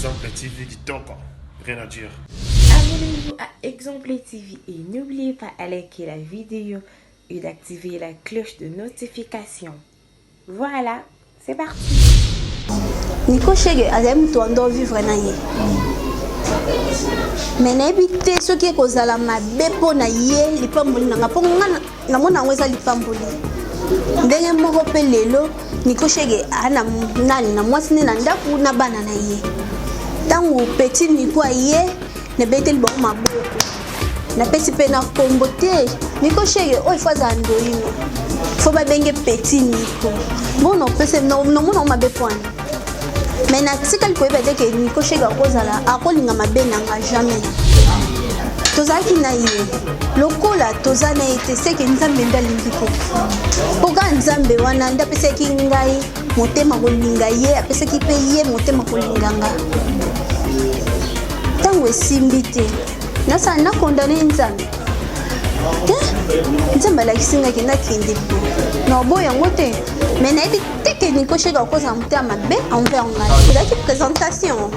Exemple TV kitoko, rien à dire. Abonnez-vous à Exemple TV et n'oubliez pas à liker la vidéo et d'activer la cloche de notification. Voilà, c'est parti. Nico Shege azali moto ando vivre na ye me nayebi te soki ekozala mabe mpo na ye lipamboli na nga mpo nga namona yango eza lipamboli ndenge moko mpe lelo Nico Shege ana nani na mwasi ne na ndako na bana na ye ntango petit Nico aye nabeteli bango maboko napesi mpe na nkombo te Nico Shege oyo ifo azala ndoyino fo babenge petit Nico bongo napesi nomona yango mabe pwana me natikali koyeba te ke Nico Shege akozala akolinga mabe na nga jamais tozalaki na ye lokola toza na ye te seke nzambe nde alingi te mpo kaka nzambe wana nde apesaki ngai motema kolinga ye apesaki mpe ye motema kolinga nga ntango esimbi te nasala nakondane nzambe te nzambe alakisi ngai ke nakende po na oboya yango te me nayebi te ke nikosheka okozala motema mabe envers ngai ezalaki présentation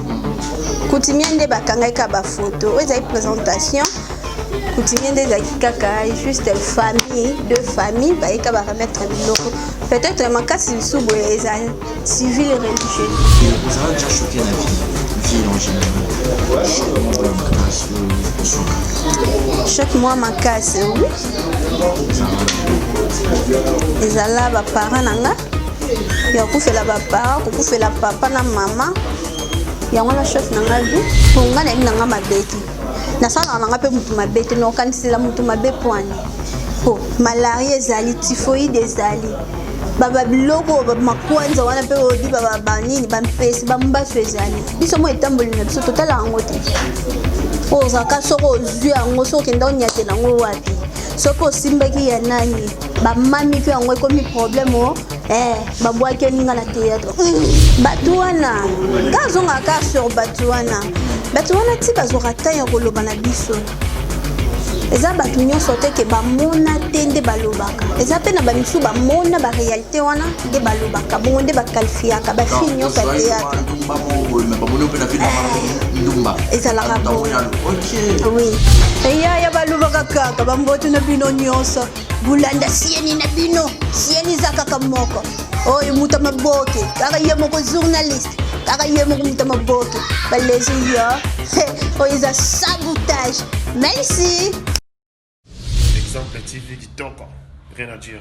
coutumier nde bakangaki kaka bafoto oyo ezalaki présentation coutumier nde ezalaki kaka juste famille deux famille bayeka baremettre biloko peut-être makasi lisusu boye eza civil religieux. Ozala déjà choqué na vie vie en général? Choc mwa makasi, oui, ezala baparent na nga ya kokufela baparent, kokufela papa na mama, yango wana choc na nga vie. Mpo nga nayebi na nga mabe te, nasalaka na nga mpe motu mabe te, nakokanisela motu mabe pwani po malaria ezali, typhoïde ezali, baba biloko makwanza wana mpe oyebi banini, bampesi, bambasu ezali. Biso mo etamboli na biso totala yango te. Oyo ozalaka soki ozwi yango, soki okenda onyatela yango wapi, soki osimbaki ya nani, bamami mpe yango ekomi problème o babwaki oninga na théâtre. Bato wana nga azongaka kaka sur bato wana. Bato wana ti bazwaka temps ya koloba na biso, eza bato nyonso te ke bamona te nde balobaka. Eza mpe na bamisusu bamona baréalité wana nde balobaka bongo, nde baqualifiaka bafille nyonso ya théâtre. Ezalaka bongo, oui. Eyaya balobaka kaka bambote na bino nyonso, bolanda sieni na bino. Sieni eza kaka moko oyo moto ya maboke, kaka ye moko journaliste, kaka ye moko moto ya maboke balezi yo. Oyo eza sabotage. Merci. Exemple TV kitoko, rien à dire.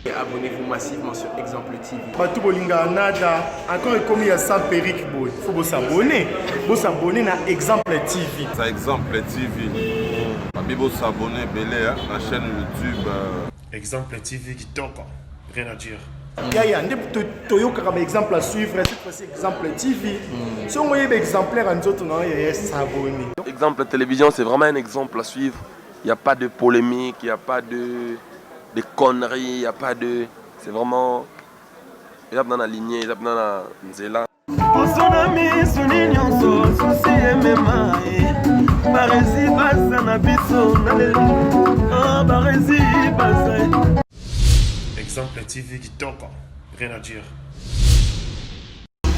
Abonnez-vous massivement sur Exemple TV. Bato bolingaka nada encore ekomi ya sans perruque boye, faut bos'abonner, bos'abonner na Exemple TV. Ça, Exemple TV babi, bos'abonner ebele na chaîne YouTube. Exemple TV kitoko, rien à dire. Yaya nde toyokaka baexemple à suivre. Cette fois-ci Exemple TV, songo oyeba exemplaire ya nzoto na yo, yaya, s'abonner. Exemple Télévision, c'est vraiment un exemple à suivre. Il n'y a pas de polémique, il n'y a pas de conneries, il n'y a pas de. C'est vraiment. Eza na lignée, eza na nzela. Poso na miso ni nyonso susi emema ye baresi baza na biso na lelo baresi baza. Exemple TV kitoko, rien à dire.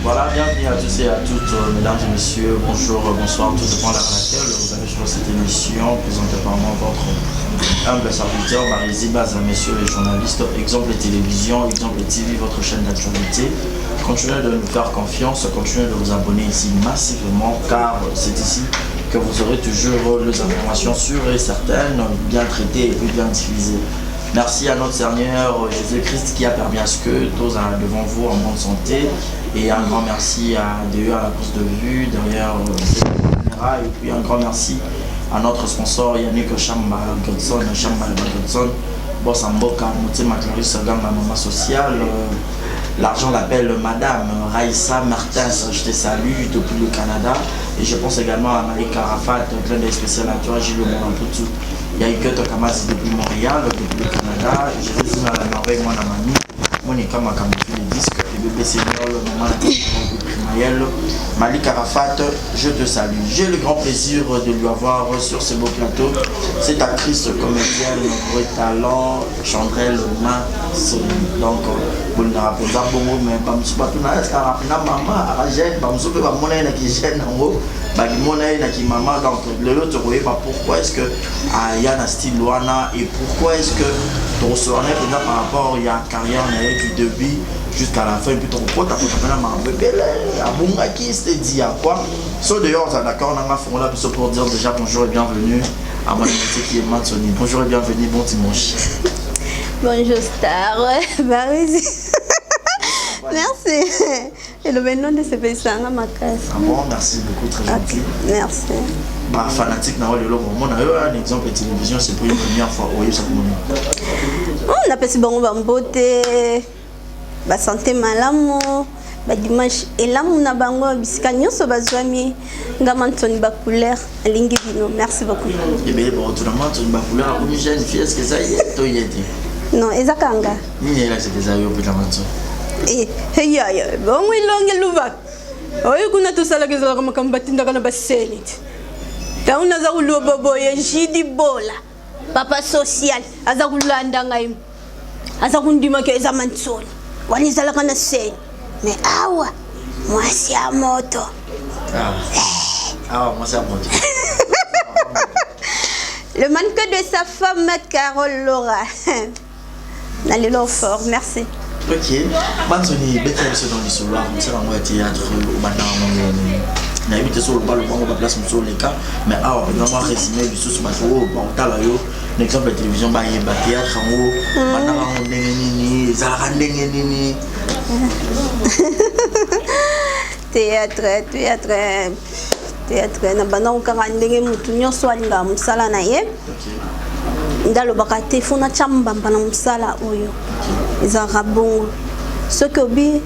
Voilà, bienvenue à tous et à toutes, mesdames et messieurs, bonjour, bonsoir, tout dépend de l'heure à laquelle vous avez choisi cette émission présentée par moi, votre humble serviteur, Marie Baza, messieurs les journalistes, Exemple Télévision, Exemple TV, votre chaîne d'actualité. Continuez de nous faire confiance, continuez de vous abonner ici massivement, car c'est ici que vous aurez toujours les informations sûres et certaines, bien traitées et puis bien diffusées. Merci à notre Seigneur Jésus-Christ qui a permis à ce que tous devant vous en bonne santé. Et un grand merci à DE à la prise de vue derrière cette caméra. Et puis un grand merci à notre sponsor Yannick Chamba Godson, Chamba Godson, Boss Mboka, Moutima Clarisse Gamba, Maman Sociale. L'argent l'appelle Madame Raïssa Martins, je te salue depuis le Canada. Et je pense également à Malika Arafat, clin d'œil spécial à toi, Gilles Moramputu. Il y a Iketo Kamasi depuis Montréal, depuis le Canada. Je vais à la merveille, moi, Mami. Monica Makamoufi, les disques, et bébé Seigneur, le maman Primaël, Malik Arafat, je te salue. J'ai le grand plaisir de lui avoir sur ce beau plateau cette actrice comédienne, vrai talent, Chandrelle Massoni. Donc, Bolingaka mpenza bongo, mais bamosusu batuna est-ce que aka mpenza mama aka jeune, bamosusu mpe bamona ye na ki jeune yango, bakimona ye na kimama. Donc lelo tokoyeba pourquoi est-ce que aya na style wana et pourquoi est-ce que tokosola na ye mpenza par rapport ya carrière na ye du début jusqu'à la fin. Et puis tokokota kota mpe na makambo ebele abungaki, c'est-à-dire ya quoi. So d'ailleurs oza d'accord nanga, fongola biso pour dire déjà bonjour et bienvenue à mon invité qui est Mansoni. Bonjour et bienvenue, bon dimanche. Bonjour Star, Barisi. Merci. Elobe no nde sepelisanga makasi. Ah bon, merci beaucoup, très gentil. Okay, merci. Ba fanatique na lelo komona yo un exemple de télévision, c'est pour une première fois oyebisa komona. Oh, napesi bango bambote, basante malamu, badimanche elamu na bango bisika nyonso bazwami. Nga Mantoni Bacouleur alingi bino, merci beaucoup. Ebele baotuna Mantoni Bacouleur akomi jeune fille, est ce que eza ye to ye te? Non, eza kanga. Nini elakisaka eza yo mpena Mantoni? Eyaya bongo elongi elubaka oyo kuna tosalaka ezalaka makambo batindaka na baseni te. Ntango naza koloba boye, Jidi Bola, papa social, aza kolanda ngai, aza kondimaki eza Mansoni wana ezalaka na seni, mais awa mwasi ya moto. Awa mwasi ya moto. Le mannequin de sa femme Carole Laura na lelo fort, merci. Ok, Mansoni, betela biso dans lisolo mosala yango ya théâtre, obandaka yango ndenge? Nayebi te so oloba lobango baplace mosusu oleka, mais awa mpenza mwa résumé lisusu, bato oyo bakotala yo na Exemple ya Télévision bayeba théâtre yango bandaka yango ndenge nini, ezalaka ndenge nini. Théâtre na bandako kaka ndenge motu nyonso alingaka mosala na ye nde alobaka te fo natya mbamba na mosala oyo. Ezalaka bongo, soki obi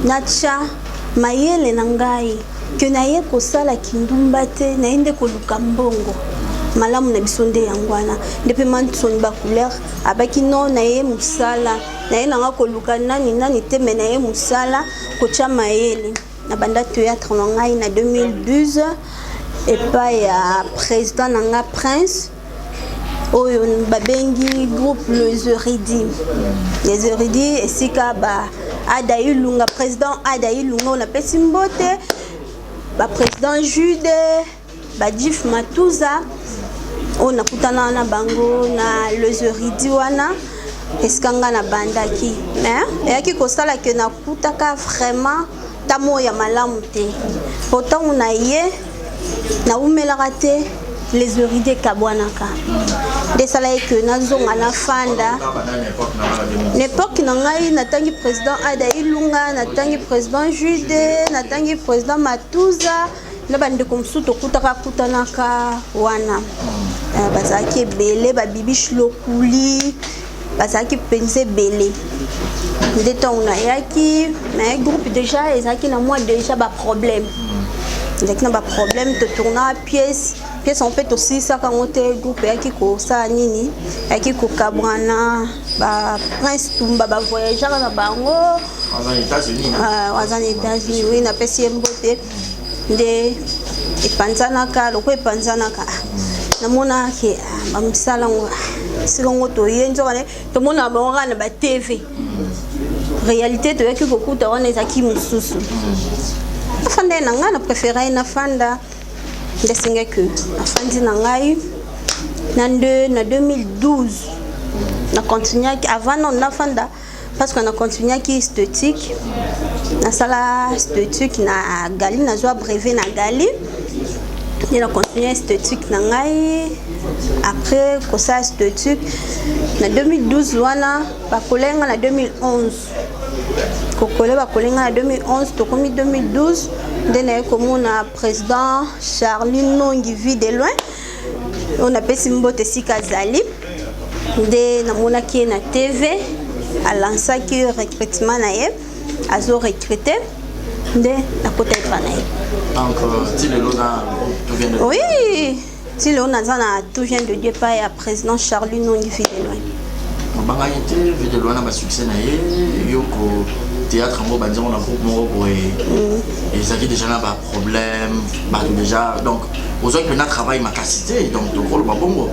natya mayele na ngai ke naye kosala kindumba te, naye nde koluka mbongo malamu na biso nde yango wana nde mpe Mansoni Bacouleur abaki no na ye mosala na ye nanga koluka nani nani te, me na ye mosala kotya mayele. Na banda théâtre na ngai na 2012 epai ya président na nga Prince, oyo babengi groupe Les Érudits. Les Érudits, esika ba Ada Ilunga, président Ada Ilunga oyo napesi mbote, baprésident Jude, badif Matuza oyo nakutana na bango na Les Érudits wana esika nga nabandaki. Mais eyaki kosala ke nakutaka vraiment ntango ya malamu te, po ntango na ye nawumelaka te, Les Érudits ekabwanaka nde esalaki ke nazonga nafanda. Na époque na ngai natangi président Ada Ilunga, natangi président Jude, natangi président Matuza na bandeko mosusu tokutaka kutanaka wana. Bazalaki ebele, babibish lokuli bazalaki mpenza ebele. Nde ntango nayaki, mais groupe déjà ezalaki na mwa déjà baproblème, ezalaki na baproblème. Totournaka pièce, pièce yango mpe tosilisaka yango te, groupe eyaki kosala nini, eyaki kokabwana. Baprince Tumba bavoyageaka na bango. Aza na États-Unis, oui, napesi ye mbote. Nde epanzanaka lokola epanzanaka, namonaki bamisala yango esika yango toye nzoka tomonaka bango kaka na batv, réalité toyaki kokuta wana ezalaki mosusu. Nafanda ye na ngai, na préféré ye nafanda nde esengaki nafandi na ngai na nde na 2012 na continuaki. Avant non nafanda, parce que na continuaki esthétique, nasala esthétique na Gali, nazwa brevet na Gali nde na continue esthétique na ngai. Après kosala esthétique na 2012 wana, bakolenga na 2011, kokole bakolenga na 2011, tokomi 2012 nde naye komona président Charlie Nongi Vie de Loin oyo napesi mbote esika azali. Nde namonaki ye na TV, alansaki recrutement na ye, azo recrute, nde nakota epa na ye. Donc ti lelo na Tout vient de Oui, ti lelo naza na Tout vient de Dieu epai ya président Charlie Nongi Vie de Loin. Obangaki te Vie de Loin na basuccès na ye, yo kotika? Théâtre yango obandi yango na groupe moko boye, ezalaki déjà na baproblème, bato déjà, donc ozwaki mpenza travail makasi te, donc tokoloba bongo.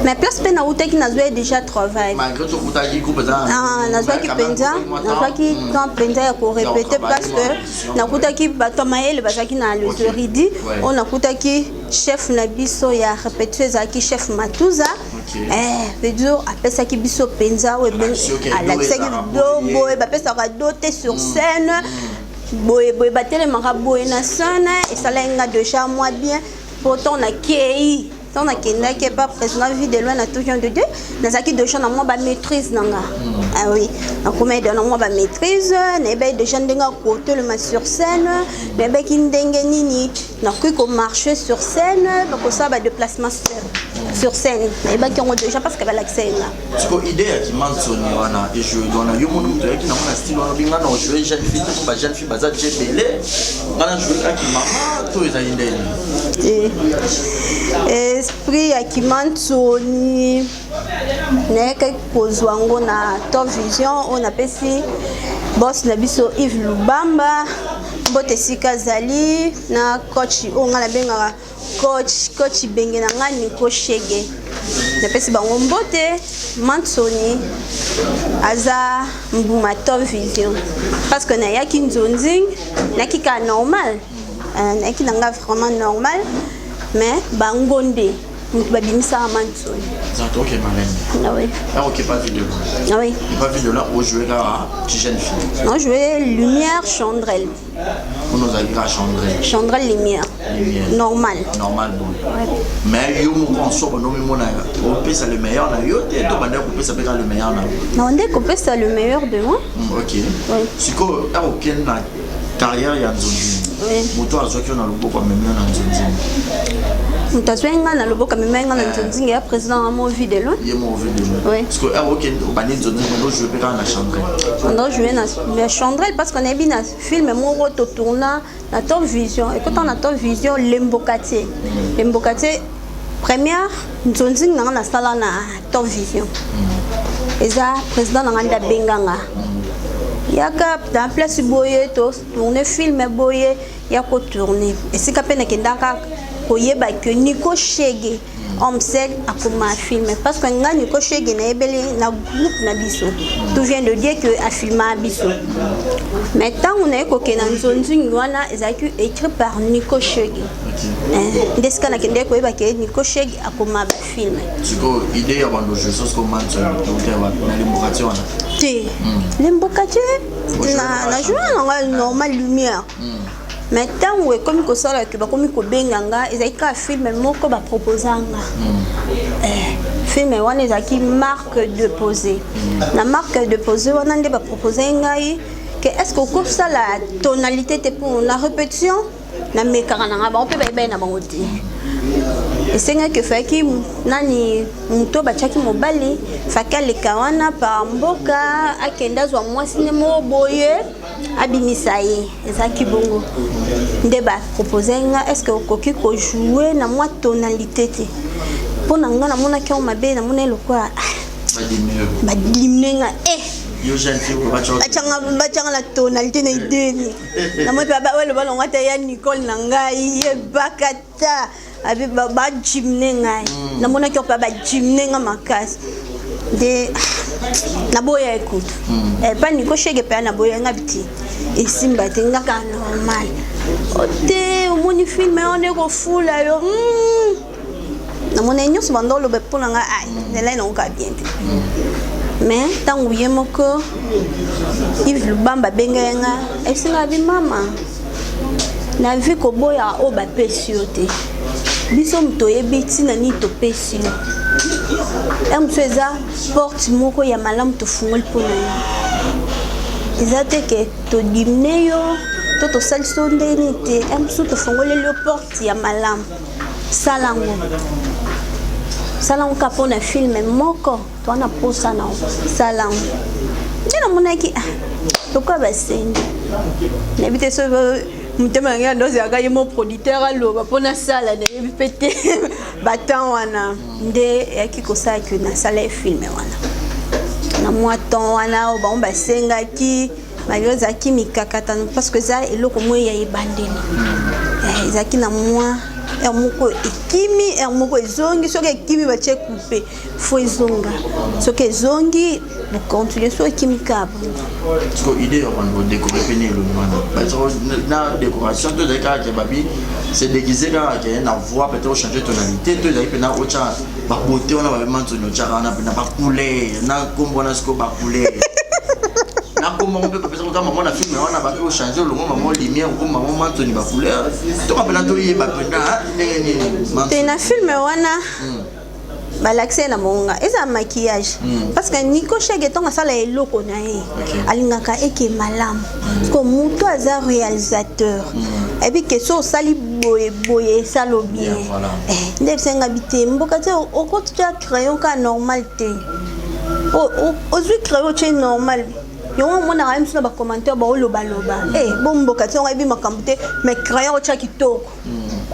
Mais place mpe nautaki, nazwaki déjà travail. Malgré tokutaki groupe eza Ah, nazwaki mpenza, nazwaki temps mpenza ya korépéter, parce que nakutaki bato ya mayele bazalaki na les érudits. Oyo nakutaki chef na biso ya répétition ezalaki chef Matuza. Veut dire apesaki biso mpenza oyo Alakisi yo ke do alakisaki ezalaka do boye. Boye bapesaka do te sur scène, boye boye batelemaka boye na scène. Esalaki nga déjà moi bien. Pourtant nakei, ntango nakendaki epa président Vie de Loin na Tout Vient de Dieu, nazalaki déjà na mwa bamaîtrise na nga. Ah oui, nakomai déjà na mwa bamaîtrise, nayebaki déjà ndenge akotelema sur scène, nayebaki ndenge nini nakoki komarcher sur scène, bakosala badéplacement sur scène, nayebaki yango déjà parce que balakisa ye nga. Siko idée ya kimansoni wana ejoue wana, yo moni moto oyaki nango na style wana, obi nga na ojoue jeune fille te, po bajeune fille baza je ebele, nga na joue kaki mama, to ezali ndeni? Te, esprit ya kimansoni nayekaki kozwa yango na Top Vision, oyo napesi boss na biso Yves Lubamba mbote esika azali, na coach oyo ngai nabengaka coach, coach Benge na ngai Niko Shege, napesi bango mbote. Mansoni aza mbuma Top Vision, parce que nayaki nzonzing, nayaki kaka normal. Nayaki na nga vraiment normal, mais bango nde moto babimisaka mansoni. Ok, Marlène. Ah oui. Ah, ok, pas vidéo. Ah oui. Pas vidéo là, où jouer la jeune fille. Non, jouer lumière chandrelle. On nous a dit la chandrelle. Chandrelle lumière. Lumière. Normal. Normal, bon. Ouais. Mais yo moko en soi, banomi mona, opesa le meilleur na yo te, to banda kopesa pe le meilleur na yo? Non, nde kopesa le meilleur de moi. Ok. Oui. Sikoyo, okende na carrière ya nzonzi. Moto azwaki yo na loboko, amemi yo na nzonzi? Moto azwaki nga na loboko, amemi nga na nzonzinga, ya président ya mo Vie de Loin. Ye mo Vie de Loin. Oui. Sikoyo, ere okende, obandi nzonzi, bando jouer mpe kaka na chandrelle? Bando jouer na chandrelle, parce que nayebi na film moko totourna na Top Vision, ekota na Top Vision, Lemboka Tie. Lemboka Tie, première nzonzingi nanga nasala na Top Vision, eza président nanga nde abenganga: yaka na place boye, totourne film boye, ya kotourne. Esika mpe nakendaka koyeba ke Nico Shege homme sel akoma film, parce que nga Nico Shege nayebeli na groupe na biso Tout Vient de Dieu que afilma biso. Mais ntango naye kokende na nzonzingi wana, ezalaki écrit par Nico Shege. Nde esika nakendeki koyeba ke Nico Shege akoma bafilm. Sikoyo, idée ya bando jouer soso mansoni euta wapi? Na Lemboka Tie wana? Te, Lemboka Tie na joue na ngai normal lumière, mais ntango ekomi kosala ke bakomi kobenga nga, ezalaki kaka film moko baproposa nga. Film wana ezalaki Marque déposée. Na Marque déposée wana nde bapropose ngai ke est ce que okosala tonalité te, mpo na répétition namekaka na nga, bango mpe bayebai na bango te. Esengaki efaki nani, moto batiaki mobali, faki aleka wana pa mboka, akende azwa mwasi nde moko boye, abimisa ye. Ezalaki bongo nde bapropose nga: est ce que okoki kojoue na mwa tonalité te? Mpo na nga namonaki yango mabe, namoni lokola badiminuer nga e batianga na tonalité na ideni. Namoni mpe baloba longo ata ya Nicole na ngai yebaka ta abi badiminuer ngai. Namonaki mpe badiminuer nga makasi, nde naboya ekutu epa Niko Shege mpe naboya nga biti esimba te, nga kaka normal te. Omoni film wana ekofula yo. Namoni nyonso banda oloba mpo na ngai, ai nzela nango kaka bien te. Mais ntango ye moko Yves Lubamba abengai nga, esinga bi: mama na vi, koboya oyo bapesi yo te, biso moto oyebi ntina nini topesi yo ya mosu, eza porte moko ya malamu tofungoli mpo na yo, eza te ke todiminuer yo to tosalisi yo ndenge nini te, ya mosusu tofungoleli yo porte ya malamu, sala yango, sala yango kaka mpona film moko towana posa na sala yango. Nde namonaki lokola basengi, nayebi te soki motema na ngai ndozalaka ye mo producteur aloba mpo nasala, nayebi mpe te. Batan wana nde eyaki kosala ke nasala ye film wana. Na mwa temps wana oyo bango basengaki, malgré ezalaki mikakatano parce que eza eloko moko ya ebandeli. Ezalaki na mwa heure moko ekimi, heure moko ezongi. Soki ekimi, batie coupe, faut ezonga. Soki ezongi, bocontinue. Soki ekimi kaka bongo. Parce que idée ya bando décorer pene elongi wana na décoration, to ezali kaka ke babi se déguiser, kaka ke na voix peut-être ochanger tonalité, to ezali mpena otya babeauté wana, babi Mansoni otyaka wana mpena bacouleur na nkombo wana? Sikoyo bacouleur na nkombo yango mpe bapesaka kaka mama na film wana, babi ochange, olongo mama lumière, okoma mama Mansoni, bacouleur, toka mpena toyeba mpena ndenge nini? Te, na film wana balakisi ye na monga eza maquillage, parce que Nico Shege, ntongo asala eloko na ye, alingaka eke malamu, parce que moto aza réalisateur, ebi ke so osali boye boye, esala bien. Nde ebisenga bi te mboka te, okotia crayon kaka normal te. Ozwi crayon, otie normal, yango omonaka ye mosu na bacommentaire baolobaloba e bomboka te, yango ayebi makambo te. Mais crayon otya kitoko,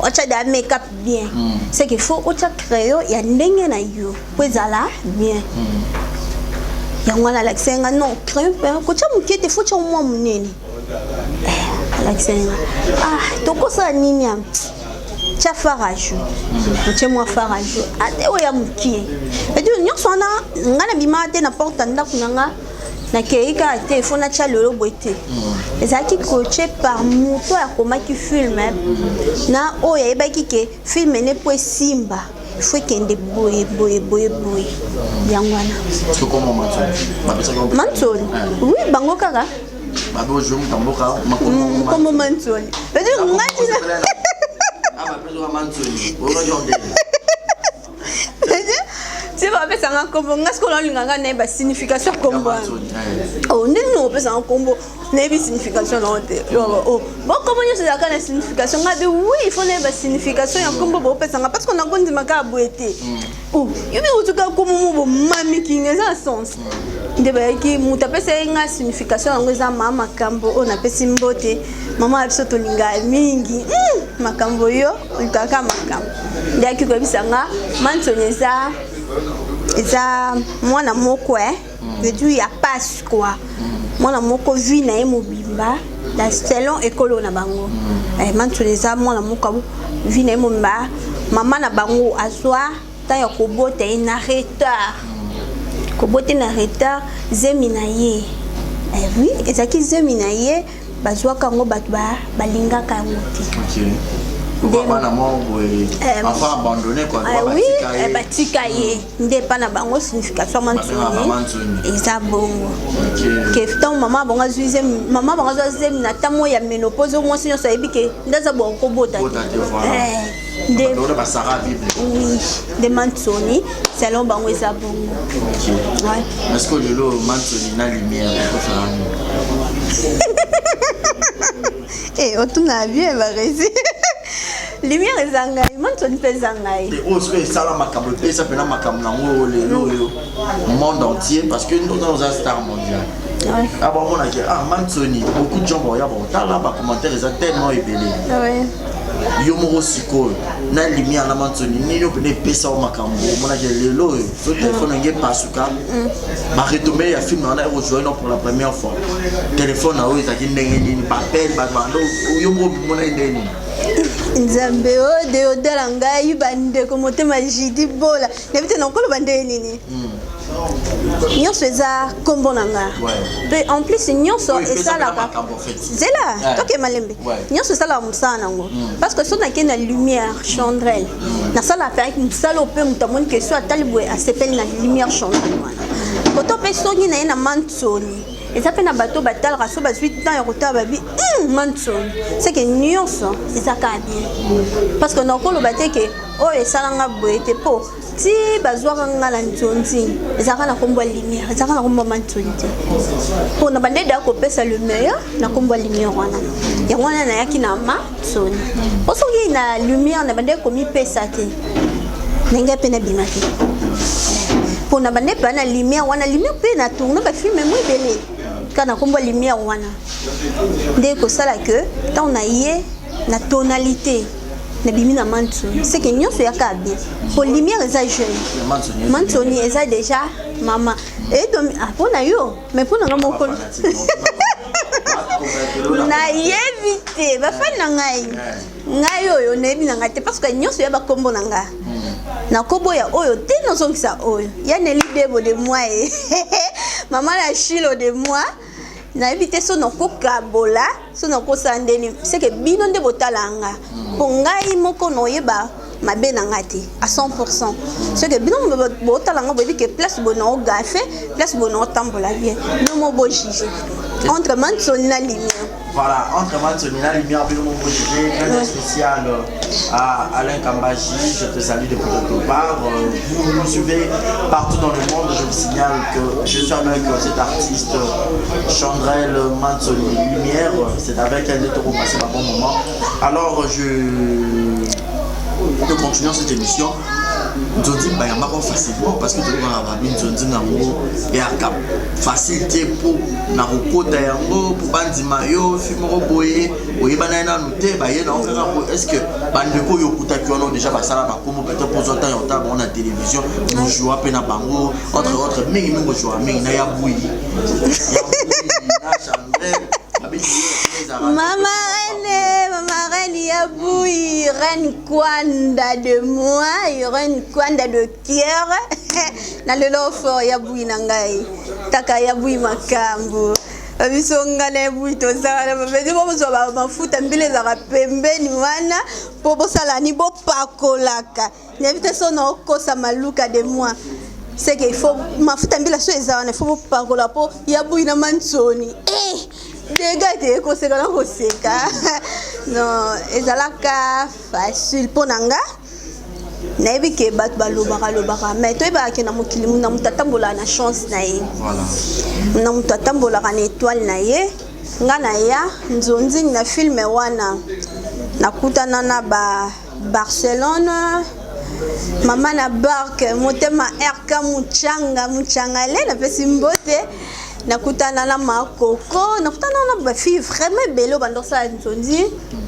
otya da make-up bien, c'est qu'il faut otya crayon ya ndenge na yo po ezala bien. Yango wana alakisa nga non, crayon mpe kotya moke te, faut tya mwa monene. Alakisa nga, ah, tokosala nini ya tia fard à joues, otie mwa fard à joues ate oyo ya mokie edi. Nyonso wana nga na bimaka te na porte ya ndako na nga, nakei kaka te, faut natya lelo boye te. Ezalaki coaché par moto oyo akomaki film na oyo ayebaki ke film ne po esimba, faut ekende boye boye boye boye. Yango wana. Mansoni, oui, bango kaka nkombo Mansoni, peut-être nga tina ti bapesanga nkombo. Nga sikoyo nalinganga nayeba signification ya nkombo wana. Oh, ndenge nini opesanga nkombo, nayebi signification nango te? Oh, bo nkombo nyonso ezalaka na signification. Nga bi oui, il faut nayeba signification ya nkombo boopesanga, parce que nakondima kaka boye te. Oh, yobi otuka nkombo mo bomami kinga eza na sens. Nde bayaki moto apesa ye nga signification yango, eza ma makambo oyo napesi mbote, mama ya biso tolingaka mingi. Makambo yo olukaka makambo, nde ayaki koyebisa nga Mansoni eza mwana moko eh, veut ya passe quoi, mwana moko vie na ye mobimba na selon ekolo na bango. Mansoni eza mwana moko, vie na ye mobimba, mama na bango azwa ntango ya kobota ye na retard, kobota na retard zemi na ye. Oui, ezalaki zemi na ye, bazwaka yango, bato balingaka yango te. Bana moko boye, enfant abandonné quoi. Oui, batika ye. Nde epa na bango signification Mansoni eza bongo, ke ntango mama bango azwi zemi, mama bango azwa zemi na ntango ya ménopause, mwasi nyonso ayebi ke nde aza bongo kobota te. Nde oui, nde Mansoni selon bango eza bongo. Est-ce que lelo Mansoni na lumière ekosala nini? Eh, otuna bien, Baresi. Lumière eza ngai, Mansoni mpe eza ngai. Oyo soki esala makambo, epesa mpena makambo nango lelo oyo monde entier, parce que ndoza oza star mondial. Ah, bamonaki, ah, Mansoni, beaucoup de gens baoya baotala, bacommentaire eza tellement ebele. Yo moko sikoyo na lumière na Mansoni, nini oyo mpena epesa o makambo omonaki lelo oyo so telefone yange epasuka, baretombées ya film wana ekozwa no pour la première fois, telefone na oyo ezalaki ndenge nini, bapele bato bando, yo moko omonaki ndenge nini? Nzambe oyo de odala ngai, bandeko, motema jidi bola, nayebi te nakoloba ndenge nini. Nyonso eza nkombo na nga, mpe en plus nyonso esalaka zela toke malembe, nyonso esalaka mosala nango, parce que so nakei na lumière chandrelle, nasalaka mpe mosala oyo mpe moto amoni ke so atali boye, asepeli na lumière chandrelle wana. Koto mpe songi na ye na Mansoni, eza mpe na bato batalaka, so bazwi temps ya kotala, babi Mansoni, c'est que nyonso eza kaka bien, parce que nakoloba te ke oyo esalanga boye te, mpo ti bazwaka nga na nzonzi, ezalaka na nkombo ya lumière, ezalaka na nkombo ya Mansoni te, mpo na bandede ya kopesa le meilleur na nkombo ya lumière wana. Yango wana nayaki na Mansoni, mpo soki na lumière na bandede komipesa te, ndenge mpe nabima te, mpo na bande mpe na lumière wana, lumière mpe na tourne bafilm mo ebele kaka na nkombo ya lumière wana. Nde kosala ke ntango na ye na tonalité, nabimi na Mansoni, c'est que nyonso eyaka bien, po lumière eza jeune, Mansoni eza déjà mama. Edomi ah mpo na yo, mais mpo na nga moko nayebi te bafani na ngai ngai oyo nayebi na ngai te parce que nyonso ya bakombo na ngai nakoboya oyo te nazongisa oyo ya Neli Debo de moi e mama na Shilo de moi. Nayebi te so nakokabola so nakosala ndeni seke bino nde botala nga mpo ngai moko noyeba mabe na nga te à 100%. Seke bino botala nga, boyebi ke place boye naogafe, place boye naotambola bien. Bino mo bojuge entre Mansoni na Lumière. Voilà, entre Mansoni na Lumière, bino mo bojuge. Clin spécial à Alain Kambaji, je te salue depuis quelque part. Vous nous suivez partout dans le monde. Je vous signale que je suis avec cet artiste Chandrelle Mansoni Lumière. C'est avec elle de passer un bon moment. Alors, je nous continuons cette émission. Nzonzi bayambaka facilement parce que tolobaka babi nzonzi nango eyaka facile te mpo na kokota yango mpo bandima yo fi moko boye oyebana ye nanu te baye nango kaka boye. Est ce que bandeko oyo okutaki wana déjà basala bakombo, peut-être mpo ozwa ntango ya kotala bango na télévision, mojoua mpe na bango, entre autres mingimingi ojoua mingi na ya Bui, ya Bui na Chandrel babi? Mama Reine, Mama Reine Yaboui, Reine Kwanda de moi, Reine Kwanda de Kier. Na lelo fort Yaboui na ngai. Taka Yaboui makambo. Biso nga na Yaboui tozala babedi bozwa ba mafuta mbila ezalaka pembeni wana mpo bosala ni bopakolaka. Nayebi te so na okosa maluka de moi. C'est que il faut mafuta mbila so eza wana, il faut bopakola mpo Yaboui na Mansoni. Eh! Dega te koseka na koseka. Non, ezalaka facile mpo na nga. Nayebi ke bato balobaka lobaka, mais toyebaka ke na mokili na moto atambolaka na chance na ye, na moto atambolaka na étoile na ye. Nga na ya nzonzing na filme wana, nakutana na ba Barcelone, mama na Bark motema, RK Muchanga Muchanga le napesi mbote. Nakutana na Makoko, nakutana na bafille vraiment ebele oyo banda kosala nzonzi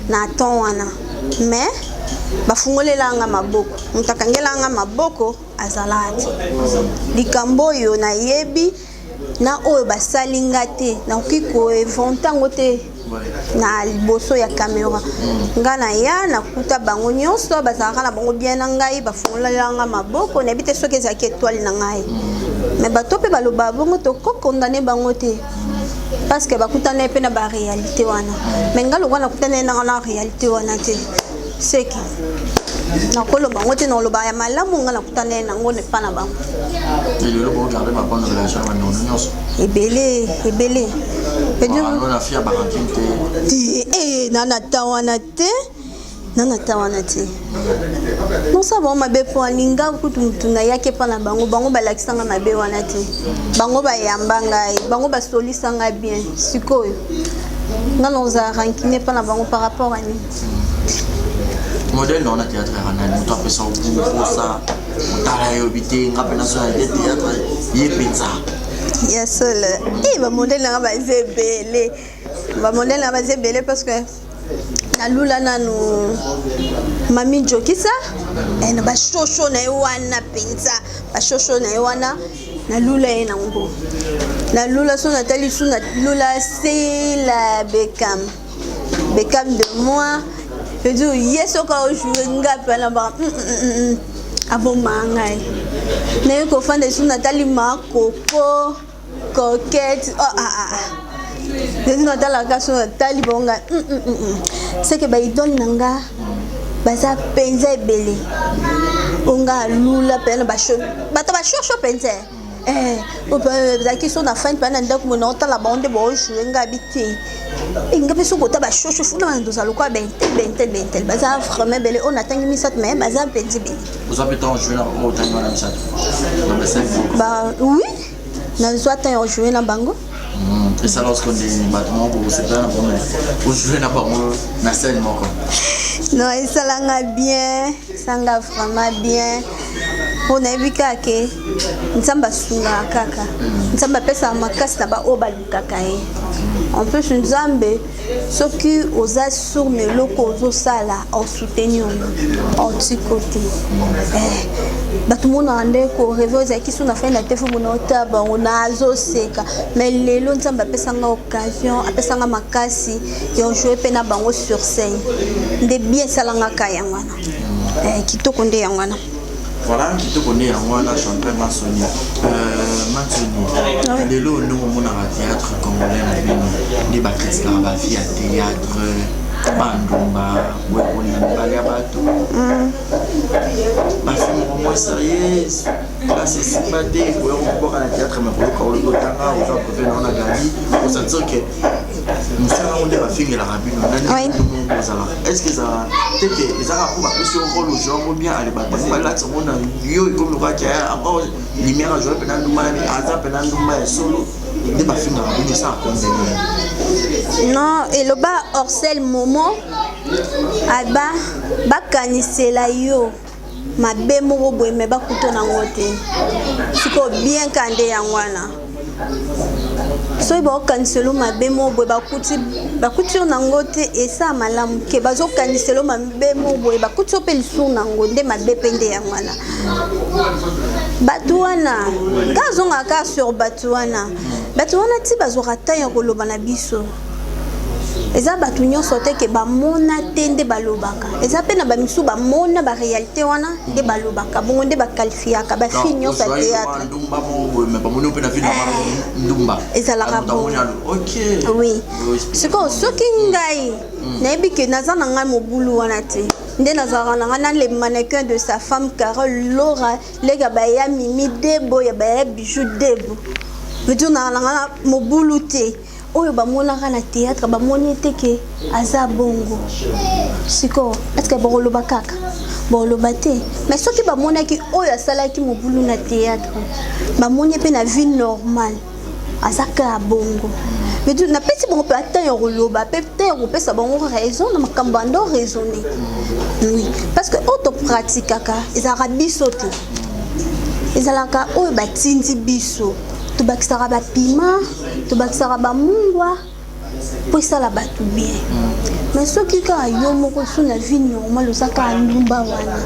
na temps wana, mais bafungolelanga maboko, moto akangelanga maboko azalaka te. Likambo oyo nayebi na oyo basali nga te, nakoki koinventer yango te na liboso ya caméra. Nga na ya nakuta bango nyonso bazalaka na bango bien na ngai, bafungolelanga maboko. Nayebi te soki ezalaki étoile na ngai, mais bato mpe baloba bongo, tokokondane bango te parce que bakutana ye mpe na baréalité wana. Mais nga lokwa nakutana ye nanga na réalité wana te, seki nakoloba yango te, nakoloba ya malamu nga nakutana ye nango epa na bango. Lelo bogarde babonne relation na bandeko nyonso? Ebele ebele. Na fia barancune te? Te eh, na ta wana te, na ta wana te. Nosala bango mabe mpo alinga kutu mutu nayaki epa na bango, bango balakisanga mabe wana te. Bango bayamba ngai, bango basolisa ngai bien. Sikoyo nga naozala rancune epa na bango par rapport à nini? Modèle na wana théâtre ya nani? Moto apesa okosa otala yobi te, nga mpe nazoya te théâtre ye mpenza. Ya solo e bamodèle nanga baza ebele, bamodèle nanga baza ebele parce que nalula nanu Mami Jokisa eh, na bashosho na ye wana mpenza, bashosho na ye wana nalula ye nango. Nalula so natali su, nalula Sela Bekam, Bekam de moi. Je ye soki aojoue nga mpe na ba aboma ngai. Naye kofanda esu, natali Makoko Coquette, oh, ah, ah. Neti natalaka so natali bango ngai, seke baidole na nga baza mpenza ebele. Onga alula mpenza na bato bashosho mpenza ezalaki so na fani mpenza na ndako mona otala bango nde baojoue nga bi te. Nga mpe soki ota bashosho funa bana tozala lokola bentel bentel bentel. Baza vraiment ebele oyo natangi misato, mais baza mpenza ebele. Oza mpe ntango joue na bango, otangi wana misato na basali? Ba oui, nazwa temps ya kojoue na bango. Esala osiko nde bato moko bosepela na bango, mais ojoue na bango na scène moko? Non, esalanga bien, esalanga vraiment bien. Mpo nayebi kaka ke Nzambe asungaka kaka. Nzambe apesaka makasi na baoyo balukaka ye. En plus Nzambe soki oza sur na eloko ozosala osoutenir yo otiko te. Eh, bato monaka nde koreve ozalaki so na fai na te fo mona ota bango nazoseka mais lelo Nzambe apesanga occasion apesanga makasi ya ojoue mpe na bango sur scène nde bien esalangaka yango wana. Eh, kitoko nde yango wana. Voilà, kitoko nde yango wana Chantal Mansoni. Euh, Mansoni, lelo ndenge omonaka théâtre congolais na bino nde bakritikaka bavie ya théâtre bandumba boye kolinga mibali ya bato bafi moko moins sérieuse place esimba te koya kokobwaka na théâtre me koyoka olobi otanga oza brevet na yo na gabi osentir ke mosala yango nde bafingelaka bino nani ozalaka est ce que ezalaka te ke ezalaka mpo bapesi yo role ozwa yango bien ale bato yango balati yango na yo ekomi lokola ke encore lumière ajoue mpena ndumba na aza mpena ndumba ya solo nde bafingaka bino esala condamne non eloba orcel momo aba bakanisela yo mabe moko boye me bakuta nango te sikoyo bien ka nde yango wana soki baokaniselo mabe moko boye bakuti bakuti yo nango te esala malamu ke bazokaniselo mabe moko boye bakuti yo mpe lisusu nango nde mabe mpe nde yango wana bato wana nga azongaka kaka sur bato wana bato wana ti bazwaka temps ya koloba na biso eza bato nyonso te ke bamona te nde balobaka eza mpe na bamisusu bamona baréalité wana nde balobaka bongo nde baqualifiaka bafille nyonso ya théâtre eh, ezalaka bongo oui sikoyo soki ngai hmm. nayebi ke naza na ngai mobulu wana te nde nazalaka na ngai na le mannequin de sa femme Carole Laura leka baya Mimi Debo ya baya Bijou Debo veut dire nazala na ngai mobulu te oyo bamonaka na théâtre bamoni te ke aza bongo sikoyo eske bakoloba kaka bakoloba te mais soki bamonaki oyo asalaki mobulu na théâtre bamoni mpe na vie normale aza kaka bongo mais napesi bango mpe ata ya koloba mpe te ya kopesa bango raison na makambo ando raisonne oui parce que oyo topratikaka ezalaka biso te ezalaka oyo batindi biso tobakisaka bapima tobakisaka bamungwa mpo esala bato bien mais soki kaka yo moko so na vie normale oza kaka ndumba wana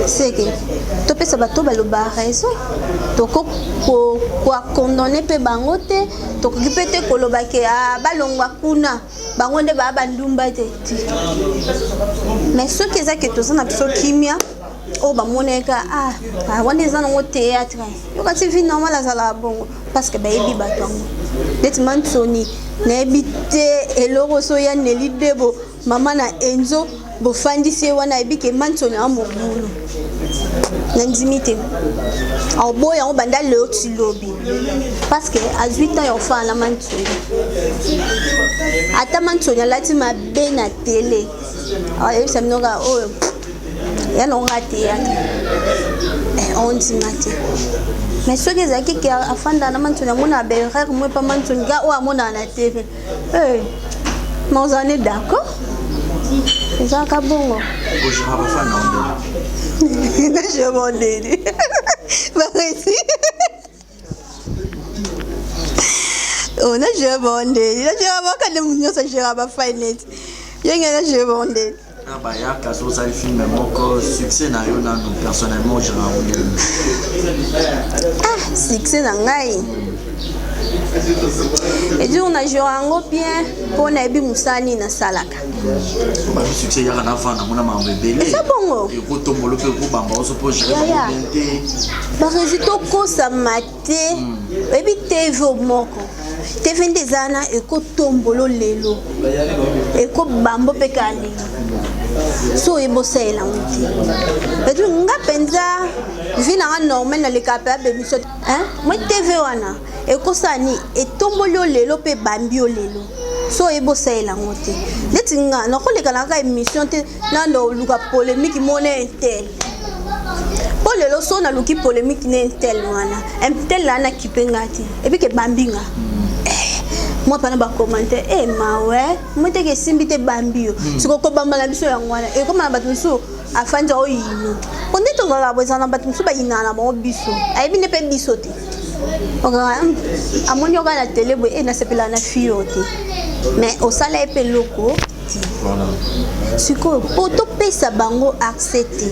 seke topesa bato baloba raison toko koakondone mpe bango te tokoki mpe te koloba ke ah, balongwa kuna bango nde baa bandumba te te mais soki eza ke toza na biso kimia oyo bamonaki kaka ah, ah, wana eza nango théâtre yoka ti vie normale azalaka bongo parce que bayebi bato yango neti mansoni nayebi te eloko so ya neli debo mama na enzo bofandisi ye wana ayebi ke mansoni a mobulu nandimi te aoboya yango banda leo ti lobi parce que azwi temps ya kofanda na mansoni ata mansoni alati mabe na tele ayebisa bino kaka oyo ya na nga théâtre eh, ondima te mais soki ezalaki ke afanda na mansoni amona baerreur mo epa mansoni ga oyo amonaka na tv eh, ma ozala ne d'accord ezalaka bongo najebondeli baresi oh, najere bondeli najere bakande nyonso ajere bafinance yenge najere bondeli Na bayaka so osali film moko succès na yo nanu personnellement ojaka yango ndenge ah succès na ngai ejour na jour yango bien mpo nayebi mosala nini nasalaka babi succès eyaka na vanda mona makambo ebele eza bongo ekotombolo mpe ekobamba oso mpo gérer te baresultat okosama te oyebi tv moko tv nde eza wana ekotombolo lelo ekobambo mpe kaka lelo so oyebi osalela yango te etu nga mpenza vi na nga normal nalekaka mpe abebiso moi tv wana ekosala nini etomboli yo lelo mpe ebambi yo lelo so oyebi osalela yango te neti nga nakoleka na kaka émission te nando oluka polémique mona intel mpo lelo so naluki polémique na intel wana intel na nakipe nga te epi ke bambi nga eh, Mwa pana ba commentaire eh mawe moi teke esimbi te bambi yo. Siko kobamba na biso yango wana ekoma na bato mosusu afandi oyino. Po nde tozalaka boye ezala na bato mosusu bayinaka na bango biso. Ayebi nde mpe biso te. Okaka amoni yo kaka na tele boye eh nasepelaka na fille oyo te. Mais osala ye mpe eloko te. Sikoyo mpo topesa bango accès te.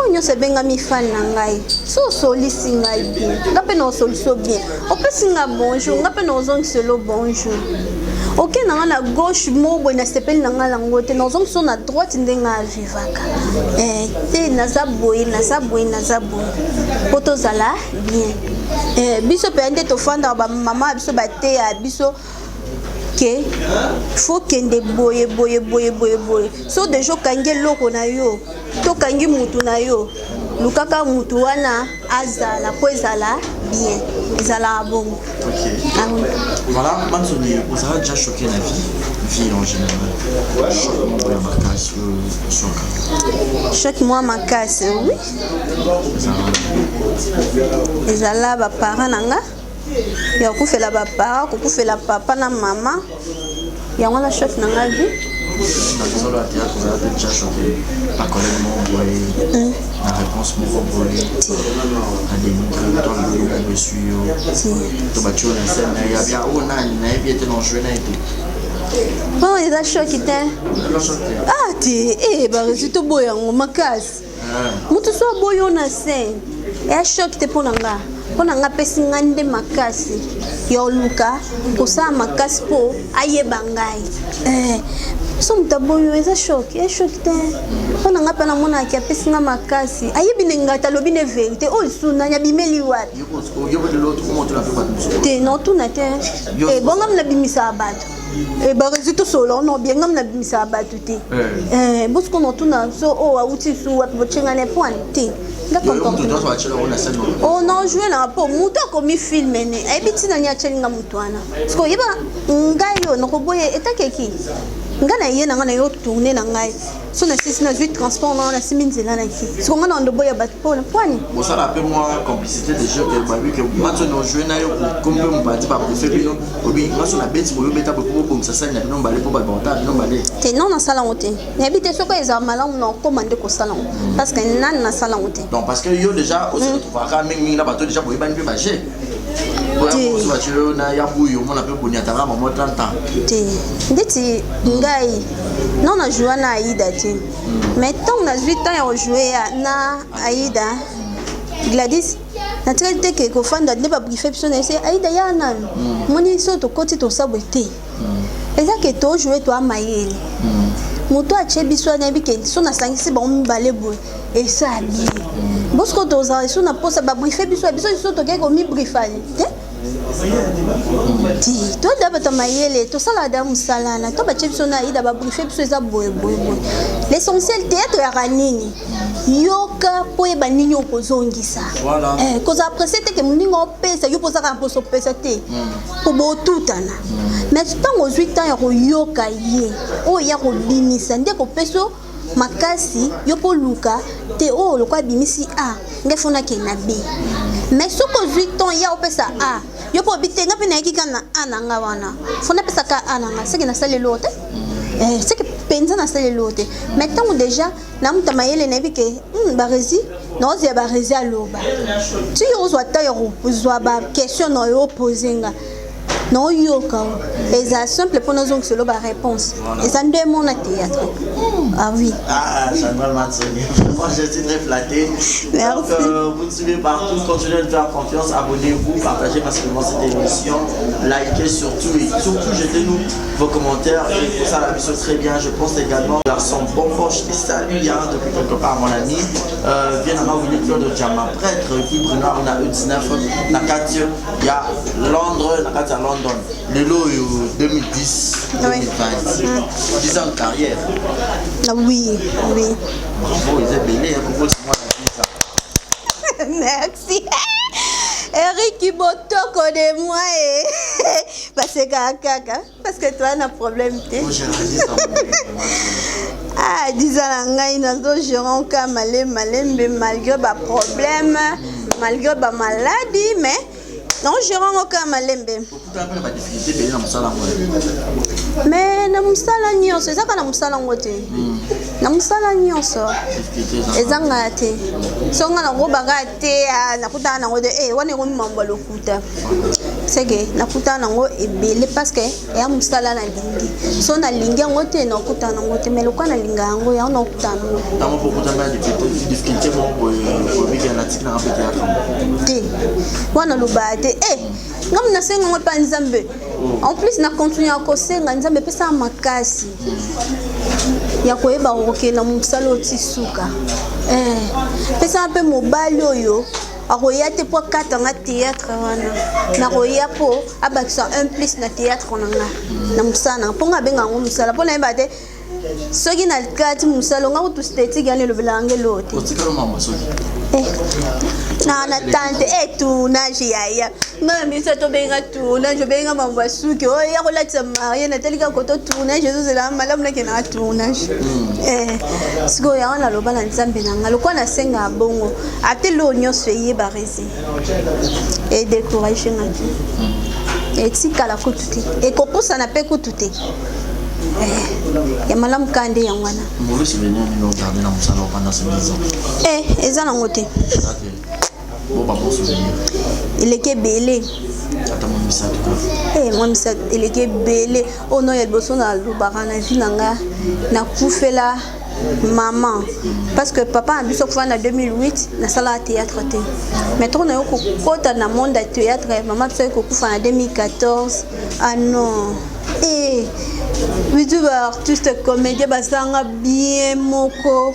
Oyo nyonso ebengami fan na ngai. So osolisi ngai bien. Nga mpe na osolisi yo bien. Opesi nga bonjour, nga mpe na ozongiselo bonjour. Oke na nga na gauche moko boye nasepeli na nga nango te, nazongisa na droite ndenge avivaka. Eh, te naza boye, naza boye, naza boye. Mpo tozala bien. Eh, biso mpenza nde tofandaka ba mama biso bateya biso ke faut kende boye boye boye boye boye. So deja okangi eloko na yo, tokangi mutu na yo, lukaka mutu wana azala po ezala bien, ezalaka bongo. Ok. Ah oui. Voilà, Mansoni, vous avez déjà choqué la vie, vie en général. Choc moko ya makasi oyo choc. Choc mwa makasi, oui. Ezala ba parents na nga ya kokufela ba parents, kokufela papa na mama. Yango wana choc na nga vie. Na lisolo ya théâtre, vous avez déjà choqué ba collègue moko boye, na réponse moko boye, na dénigré to alobi moko esui yo, to batie yo na scène na ye ya bien, oyo nani nayebi ete na jouer na ye te. Oh, eza choc te. Ah te, eh ba résultat boye yango makasi. Moto so aboyi yo na scène, eya choc te mpo na nga. Mpo na nga apesi nga nde makasi ya oluka kosala makasi mpo ayeba ngai. Eh, so moto aboyi yo eza choc, eya choc te. Mpo na nga mpe namonaki apesi nga makasi. Ayebi ne ngai te, alobi ne vérité. Oyo lisusu nani abimeli wapi? Te, naotuna te. Eh, bongo nabimisaka bato. Eh, ba résultat solo no bien ngam na bimisa bato te. Eh, bosiko no tuna so oh auti su wapi bochenga ne point te. Nga comportement. Oh non jouer na po mutu akomi film ne. Ayebi tina ni acheli nga mutu wana. Siko yeba ngai yo nakoboye etakeki. Nga na ye na nga na yo tourner na ngai. So na sisi na zui transport na na simi nzela na ki. Siko nga na ndoboya bato po na poani. Bosala pe mwa complicité de jeu que babi que matso no jouer na yo comme pe mobandi ba préfère bino obi matso na beti boyo beta bo bongisa sani na bino mbale po ba bota bino mbale. Te non nasala ngo te. Nayebi te soki ezala malamu na okoma nde kosala ngo. Parce que nani nasala ngo te. Donc parce que yo déjà o se retrouvera mingi mingi na bato déjà boyebani pe ba jeu. Te. Na ya buyo mona pe boniataka mama 30 ans. Te. Ndeti ngai non na joua na Aïda te. Mais tant nazwi temps ya kojouer ya na Aïda Gladys natikali te ke kofanda nde babrife biso na ese Aïda ya nanu moni so tokoti tosabwe te eza ke tojoue toa mayele moto atie biso wana yebi ke so nasangisi bango mibale boye esa bien bosiko tozala so na posa babrife biso biso biso tokei komibrifani te ti toda bato ya mayele tosalaka da mosala na to batie biso na aida babrife biso eza boye boye boye l'essentiel théâtre yaka nini yoka mpo oyeba nini okozongisa. Eh, kozala presse te ke moninga opesa yo mpo ozaka na mposa opesa te mpo botutana. Mais ntango ozwi temps ya koyoka ye oyo ya kobimisa nde kopesa yo makasi yo mpo luka te oyo lokola abimisi A ngai fo nakende na B. Mais soki ozwi temps ya opesa A yo mpo obi te ngai mpe nayaki kaka na A na ngai wana fo napesa ka A na ngai seke nasali eloko te. Eh, seke mpenza nasali eloko te. Mais ntango déjà na moto ya mayele nayebi ke barezi naozela barezi aloba ti yo ozwa temps ya kozwa ba question na yo opose nga naoyoka eza simple mpo nazongiselo ba réponse eza nde mona théâtre. Ah oui. Ah, Chantal Matsoni, vraiment je suis très flatté. Merci. Donc, vous nous suivez partout, continuez de faire confiance, abonnez-vous, partagez massivement cette émission, likez surtout et surtout jetez-nous vos commentaires et pour ça la mission très bien. Je pense également garçon bon proche qui salue hein, depuis quelque part mon ami. Viens à Willy Claude Diama, prêtre, et puis Bruno on a E19, Nakati, il y a Londres, Nakati à London. Lelo 2010, 2020, 10 ans de carrière. Ah oui, oui. Bravo, Isabelle, hein, pour vous, c'est moi la vie, ça. Merci. Eric Botoko de moi eh. Parce que kaka, parce que toi na problème te. Ah, 10 ans na ngai nazo gérer ka malembe malembe malgré ba problème, malgré ba maladie mais Naogere yango kaka malembe. Okutana mpe na badifficulté ebele na mosala yango? Mais na mosala nyonso eza kaka na mosala yango te. Na mosala nyonso ezangaka te. So nga nakobaka te, ah, nakutana nango te. Eh, wana ekomi mambo ya lokuta. Seke nakutana nango ebele parce que eya mosala nalingi. So nalingi yango te, nakutana nango te. Mais lokola nalinga yango, yango nakutana nango. Ntango mpo okutana na difficulté moko boye, obiki natiki nanga mpe théâtre? Te, wana lobaka te. Eh, ngai nasenga yango epa Nzambe. En plus na continue ya kosenga Nzambe epesaka makasi ya koyeba kokende na mosala oyo ti suka. Eh, pesaka mpe mobali oyo akoya te mpo akatanga théâtre wana, nakoya mpo abakisa un plus na théâtre na nga, na mosala na nga, mpo nga abenga yango mosala, mpo nayeba te soki na kati mosala nga kutu stetike yana elobelaka nga eloo te. Otikala mama soki Eh, na tante e tournage yaya nga na biso tobenga tournage, obenga mambo ya suki oyo ya kolatisa marie, natali kaka koto tournage ezozela malamu, nakendaka tournage. Eh, sikoyo yango naloba na Nzambe na nga, lokola nasengaka bongo, ate loo nyonso eyeba resi edécourage nga te, etikala kutu te, ekopusana mpe kutu te. Eh, ya malamu kaka nde yango wana. Mauvais souvenir nini ogarde na mosala pendant ces 10 ans? Eh, eza nango te. Eza te? Bo ba bon souvenir? Eleki ebele. Ata mwa misato kaka. Eh, mwa misato eleki ebele. Oyo no ya liboso nalobaka na vie na nga, nakufela maman, parce que papa na biso akufa na 2008, nasalaka théâtre te. Mais ntango nayo kokota na monde ya théâtre, mama biso ayi kokufa na 2014. Ah non, eh, biso baartiste comédien basalanga bien moko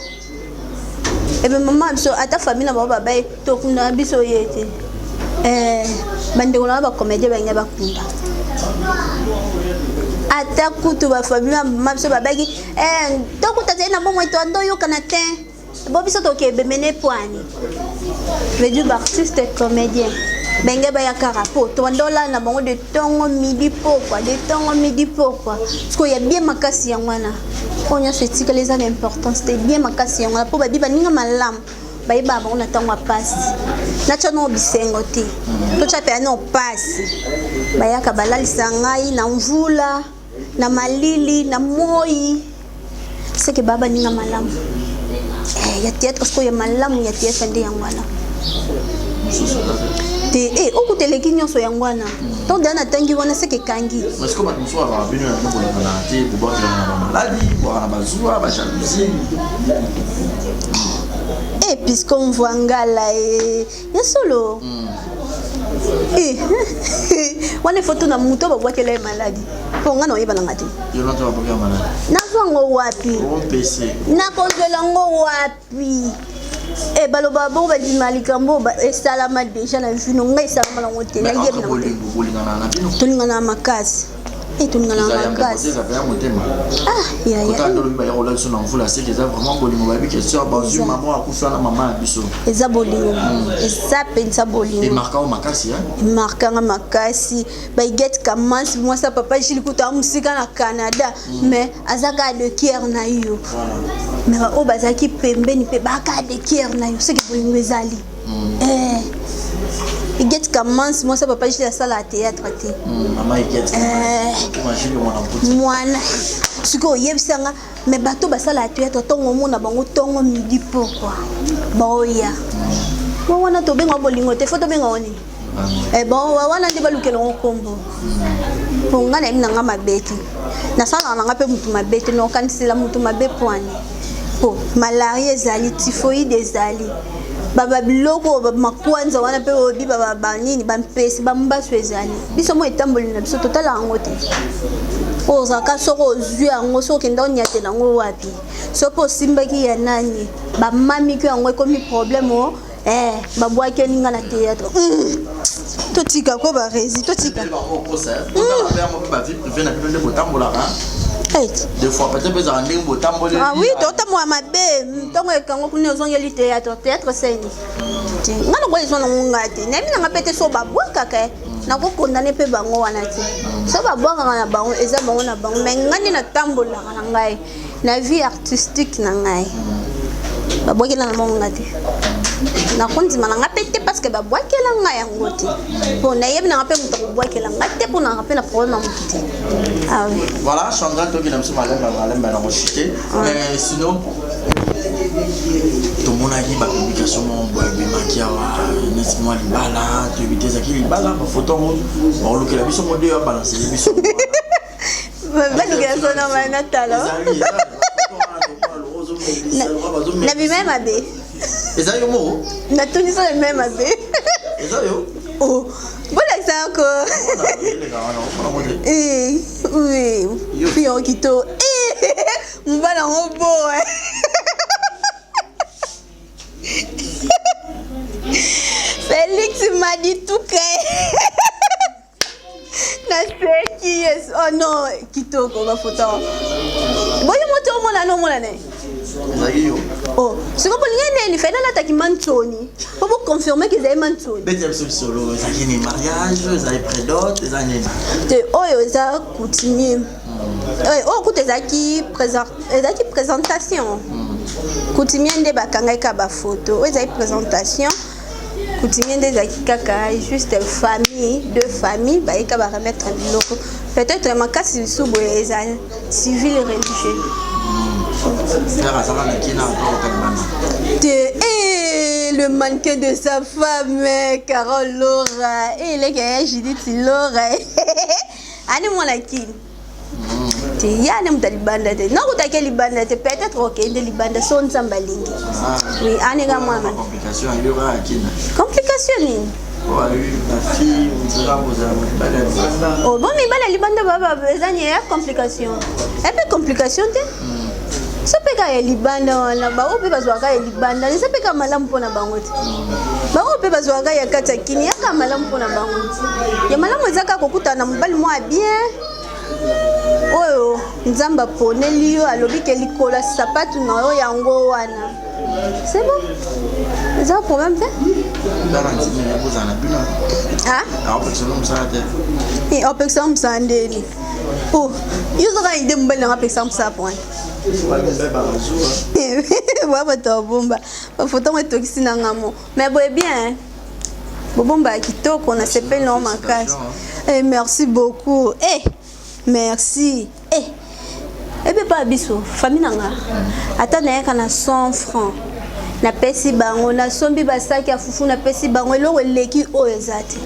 ebe mama biso, ata famille na bango babai tokunda na biso ye te. Eh, bandeko na bango bacomédien balingi bakunda, ata kutu bafamille ya mama biso babaki, eh, tokuta tozali na bomoi, toando oyokana te, bo biso tokebemene pwani veut dire baartiste comédien benge baya kaka po tobanda olala na bango de ntongo midi pokwa, de ntongo midi pokwa. Sikoyo ya bien makasi yango wana, oyo nyonso etikali eza na importance te. Bien makasi yango wana, mpo babi baninga malamu bayebaka bango na ntango ya pasi, natya nao bisengo te, totya mpe nao pasi, bayaka balalisa ngai na mvula, na malili, na moi, seke baa baninga malamu. Eh, ya théâtre sikoyo ya malamu ya théâtre nde yango wana. Mosusu eza te? Te, eh, okuta eleki nyonso yango wana. Ntango deya natangi wana, seke ekangi. Mais sikoyo bato mosusu bazalaka bino na bino bolingana te, bobwakelana na bamaladi, bwaka na bazuwa, bajalousie. Eh, puisque mvwangala e ya solo. Eh, wana ifo tuna moto babwakela ye maladi, mpo nga na oyeba nanga te. Yo na to babwakela maladi? Nazwa yango wapi? Ompese. Nakozwela yango wapi? E baloba bongo, bandima likambo oyo esalama déjà na vino ngai, esalama nango te, nayebi entre nango te. Bolingo, bolingana na bino? Tolingana makasi e, tolingana Eza ya makasi. eza ya motema. Ah yaya. Kota ndolo baya kola biso na mvula, seke eza vraiment bolingo. Bayebi question, bazwi mama akufa na mama na biso. Eza bolingo, eza mpenza bolingo. Emarka o makasi, hein? Emarkanga makasi. Baigete Kamasi, mwasi ya papa Gile, kutu mosika na Canada, mais aza kaka de cœur na yo. Mais baoyo bazalaki pembeni mpe baka de cœur na yo, soki bolingo ezali. Eh, Igete Kamasi, mwasi ya papa Gile, asalaka théâtre te. Mama Igete. Eh. Mama mwana mputi. Mwana sikoyo oyebisanga, mais bato basalaka théâtre, ntongo omona bango ntongo midi pokwa baoya bo wana, tobenga bolingo te, fo tobenga ngo nini? Eh, bon, wana nde balukela ngo nkombo, mpo nga nayebi na nga mabe te, nasalaka na nga mpe motu mabe te, naokanisela motu mabe pwani, po malaria ezali, typhoïde ezali, baba biloko makwanza wana mpe oyebi banini, bampesi, bambasu ezali. Biso mo etamboli na biso totala yango te. Oyo ozalaka soki ozwi yango, soki okenda onyatela yango wapi, soki osimbaki ya nani, bamamiki yango, ekomi problème o. Eh, babwaki oninga na théâtre. Totika ko baresi, totika. Bavie privé na bino nde botambolaka. Eh, des fois peut-être ezalaka ndenge botamboleli. Ah oui, totambola mabe. Ntongo ekango kuna, ozongeli théâtre, théâtre seni te. Nga nango eza nango nga te, nayebi nanga mpe te. So babwakaka, nakokondane mpe bango wana te. So babwakaka na bango, eza bango na bango. Mais nga nde natambolaka na ngai na vie artistique na ngai. Babwakela na bango nga te. Nakondima na nga mpe te parce que babwakela nga yango te. Mpo nayebi na nga mpe moto akobwakela nga te mpo na nga mpe na problème ya moto te. Ah oui. Voilà, Chandra tokenda biso malembe malembe na kochute. Mais sinon tomonaki bapublication moko boye ebimaki awa neti mwa libala toyebi te ezalaki libala bafoto yango bakolukela biso ngo nde abalansele biso. Balukela so na mai natala. Nabima mabe. Eza yo moko? Natuni so nabima mabe. Eza yo? Oh, bolakisa yako. Eh, oui. Puis yango kitoko. Eh, mobali yango bo. Félix Madituka. Naseki yes. Oh non, kitoko bafoto. Boye moto omona no omona ne. Ezalaki yo. Oh, sikoyo bolingi nini? Fena alataki mantsoni. Po bo confirmer que ezali mantsoni. Betela biso lisolo, ezalaki nini mariage, ezali prédot, eza nini? Te oyo eza coutumier. Oyo kutu ezalaki ezalaki présentation. Coutumier nde bakangaki kaka ba photo. Oyo ezali présentation. Coutumier nde ezalaki kaka juste famille, deux familles bayeka ba remettre biloko. Peut-être makasi lisusu boye eza civil religieux. Te, eh, le mannequin de sa femme, Carole Laura, eh, leke ya Judith Laura. Ani mwana kini. Te ya ne moto ya libanda te. Nakutaki libanda te, peut-être okende libanda so Nzambe alingi. Oui, ani ka mwana. Complication yo kaka kina. Complication nini? Oh, bon mibali ya libanda baba eza ni ya complication. Epe complication te. So mpe kaka ya libanda wana bango mpe bazwaka ya libanda eza mpe kaka malamu mpo na bango te. Bango mpe bazwaka ya kati ya kini yaka malamu mpo na bango te. Ya malamu eza kaka kokutana na mobali mwa bien oyo Nzambe aponeli yo alobi ke likolo ya sapatu na yo yango wana. C'est bon. Eza problème te? Ah? Eh, opekisa mosala ndeni. Oh, yo soka ide mobali nanga apekisa mosala point. Ba bato ya bomba. Bafoto yango etokisi na nga mo. Mais boye bien. Bobomba ya kitoko na sepeli na makasi. Eh, merci beaucoup. Eh, merci. Eh. Ebe pa biso, famille na nga. Ata nayaka na 100 francs. Napesi bango, nasombi basaki ya fufu, napesi bango eloko eleki oyo eza te.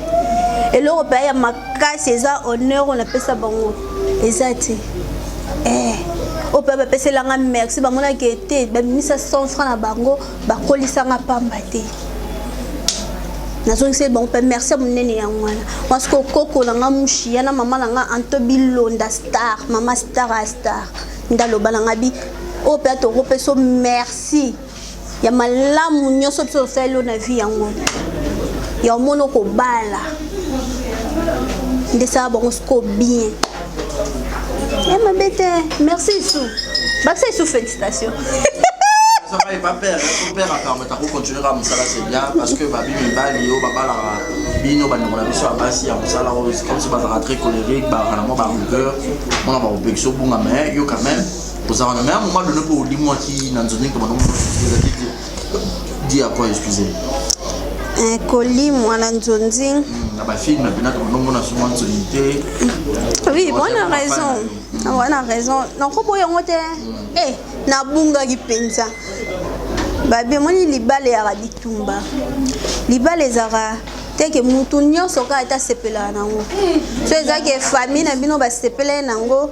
Eloko mpe ya makasi eza honneur oyo napesa bango eza te. Eh, oyo mpe bapeselanga merci, bamonaki ete babimisa 100 francs na bango, bakolisanga pamba te. Nazongiseli bango mpe merci ya monene yango wana. Parce que koko na nga Mushiya na mama na nga Anto Bilonda star, mama star ya star. Nde aloba na nga bi oyo mpe atokopesa merci ya malamu nyonso biso tosaleli yo na vie yango ya omona okobala nde sala bango siko bien ya mabe te. Merci isu bakisa isu félicitation. Ça va, pas père, hein, père a permettre à continuer à mosala, c'est bien parce que babi mibali yo babalaka bino bandeko na biso ya basi ya mosala oyo comme si bazalaka très colérique, bazalaka na mwa barigueur mpona bakopekisa obunga, mais yo quand même ozalaka na mais à un moment donné mpo olimwaki na nzonzi to bango ezalaki di à quoi, excusez. Kolimwa na nzonzi na bafilme mpena to bango mona souvent nzonzi te. Oui, bonne raison, wana raison nakoboya yango te. Eh, nabungaki mpenza babi omoni libala eyaka bitumba, libala ezalaka teke mutu nyonso kaka ete asepelaka nango so ezalaki famille na bino basepelaki nango,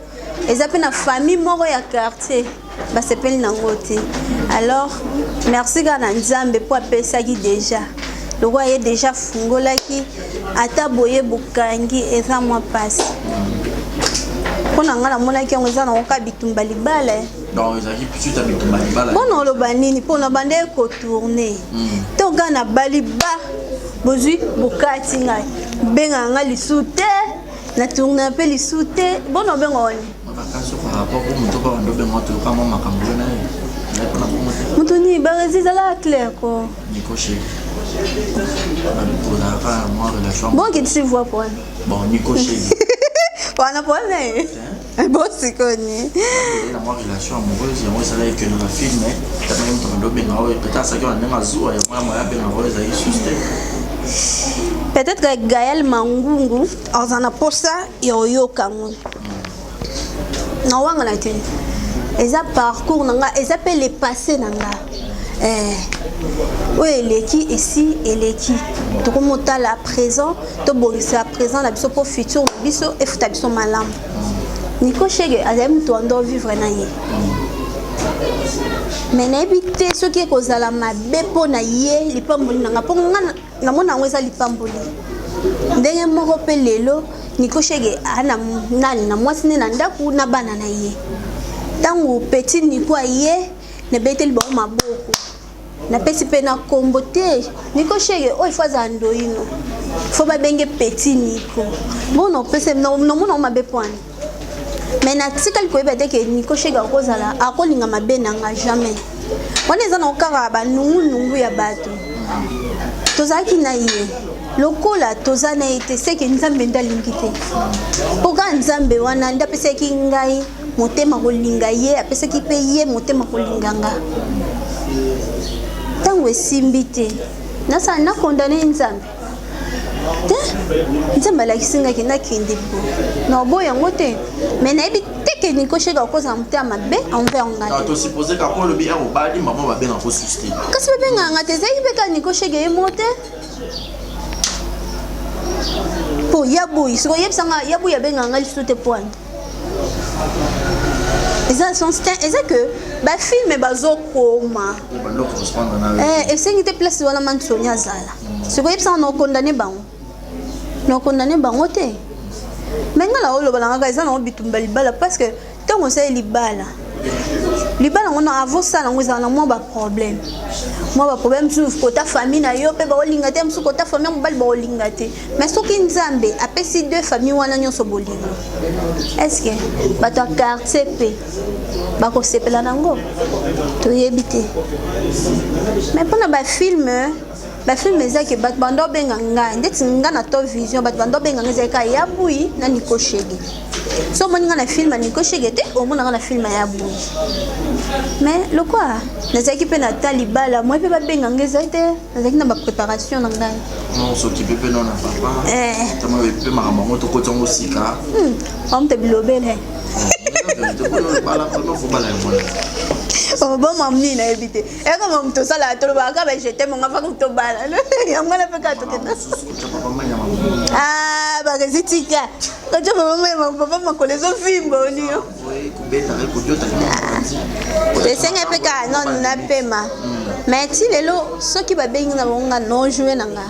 eza mpe na famille moko ya quartier basepeli nango te. Alors merci kaka na Nzambe mpo apesaki déjà lokola ye déjà afungolaki ata boye bokangi eza mwa mpasi mpo na ngai namonaki yango eza nango kaka bitumba libala. Donc ezalaki suite ya bitumba libala. Mpona oloba nini mpo na banda ekotourne to ngai nabali ba bozwi bokati ngai bengaka ngai lisu te na tourne mpe lisu te bona obenga wani. Vacances par rapport au moto bando benga toyoka mwa makambo oyo na ye ezali mpona bongo te. Moto nini baresi ezalaka clair ko. Nico Shek ozalaka mwa relation. Bon kitisi voi po wana. Bon, Nico Shek wana po wana ye. Bosiko ni. Na mwa relation amoureuse yango esalaki ke na bafilme tanga ye moto abandi obenga oyo peut-être asalaki wana ndenge azuwa yango ya moya abenga oyo ezalaki susu te. Peut-être que Gaël Mangungu aza na posa ya oyoka yango. Nawangana te. Eza parcours na nga, eza pe le passé na nga. Eh, oyo eleki esi eleki. Tokomotala présent, tobongisa présent na biso po futur na biso efuta biso malamu. Nico Shege azali moto ando vivre na ye. Mais nayebi te soki ekozala mabe mpo na ye lipamboli na nga mpo nga namona yango eza lipamboli. Ndenge moko mpe lelo Nico Shege ana nani na mwasi ne na ndako na bana na ye. Ntango petit Nico aye nabeteli bango maboko. Napesi mpe na kombo te Nico Shege oyo ifo azala ndoyino. Fo babenge petit Nico. Bon napesa namona yango mabe pwani. Mais natikali koyeba te ke Nico Shege akozala akolinga mabe na nga jamais. Wana eza na kaka banungunungu ya bato. Tozalaki na ye lokola toza na ye te seke Nzambe nde alingi te. Mpo kaka Nzambe wana nde apesaki ngai motema kolinga ye, apesaki mpe ye motema kolinga nga. Ntango esimbi te nasala na condamne Nzambe te. Nzambe alakisi ngai ke nakende bo na oboya yango te, mais nayebi te ke Nico Shege akozala motema mabe envers ngai te. Tosupose kaka olobi ya obali mama babengaka ko susu te, kasi babengaka nga te, ezalaki mpe kaka Nico Shege ye moko te. Po ya boyi sikoyo oyebisa nga ya boyi abengaka nga lisusu te poani eza sens te, eza que bafilme bazokoma esengi te place wana Mansoni azala. Sikoyo oyebisa nga na okondane bango, na okondane bango te. Me nga na oloba na kaka eza nango bitumba libala, parce que ntango osali libala, libala yango na avosala yango ezala na mwa baproblème, mwa baproblème mosusu kota famille na yo mpe baolinga te, mosusu kota famille ya mobali baolinga te. Mais soki Nzambe apesi deux famille wana nyonso bolingo, est ce que bato ya quartier mpe bakosepela nango? Toyebi te. Mais mpona bafilme, bafilme eza ke bato banda obenga ngai ndeti nga na Top Vision, bato banda obenga ngai ezalaki kaka ya Buyi na Nico Shege. So omoni nga na film ya Nico Shege te, omona nga na film ya Buyi. Mais lokwa nazalaki mpe na ta libala moi mpe babenga ngai ezali te, nazalaki na bapréparation na ngai. Non, s'occuper mpe no na papa tama mpe makambo yango tokoti yango sika. Omte bilobele oboma nini nayebi te, ekoma moto osalaka tolobaka kaka bajete monga faka tobala yango wana mpe kaka tokenda barezi tika kotya papa mayema papa makolo ezovimba onio esenga mpe kaka nanu napema. Mais ti lelo soki babengi na bango nga no joue na nga,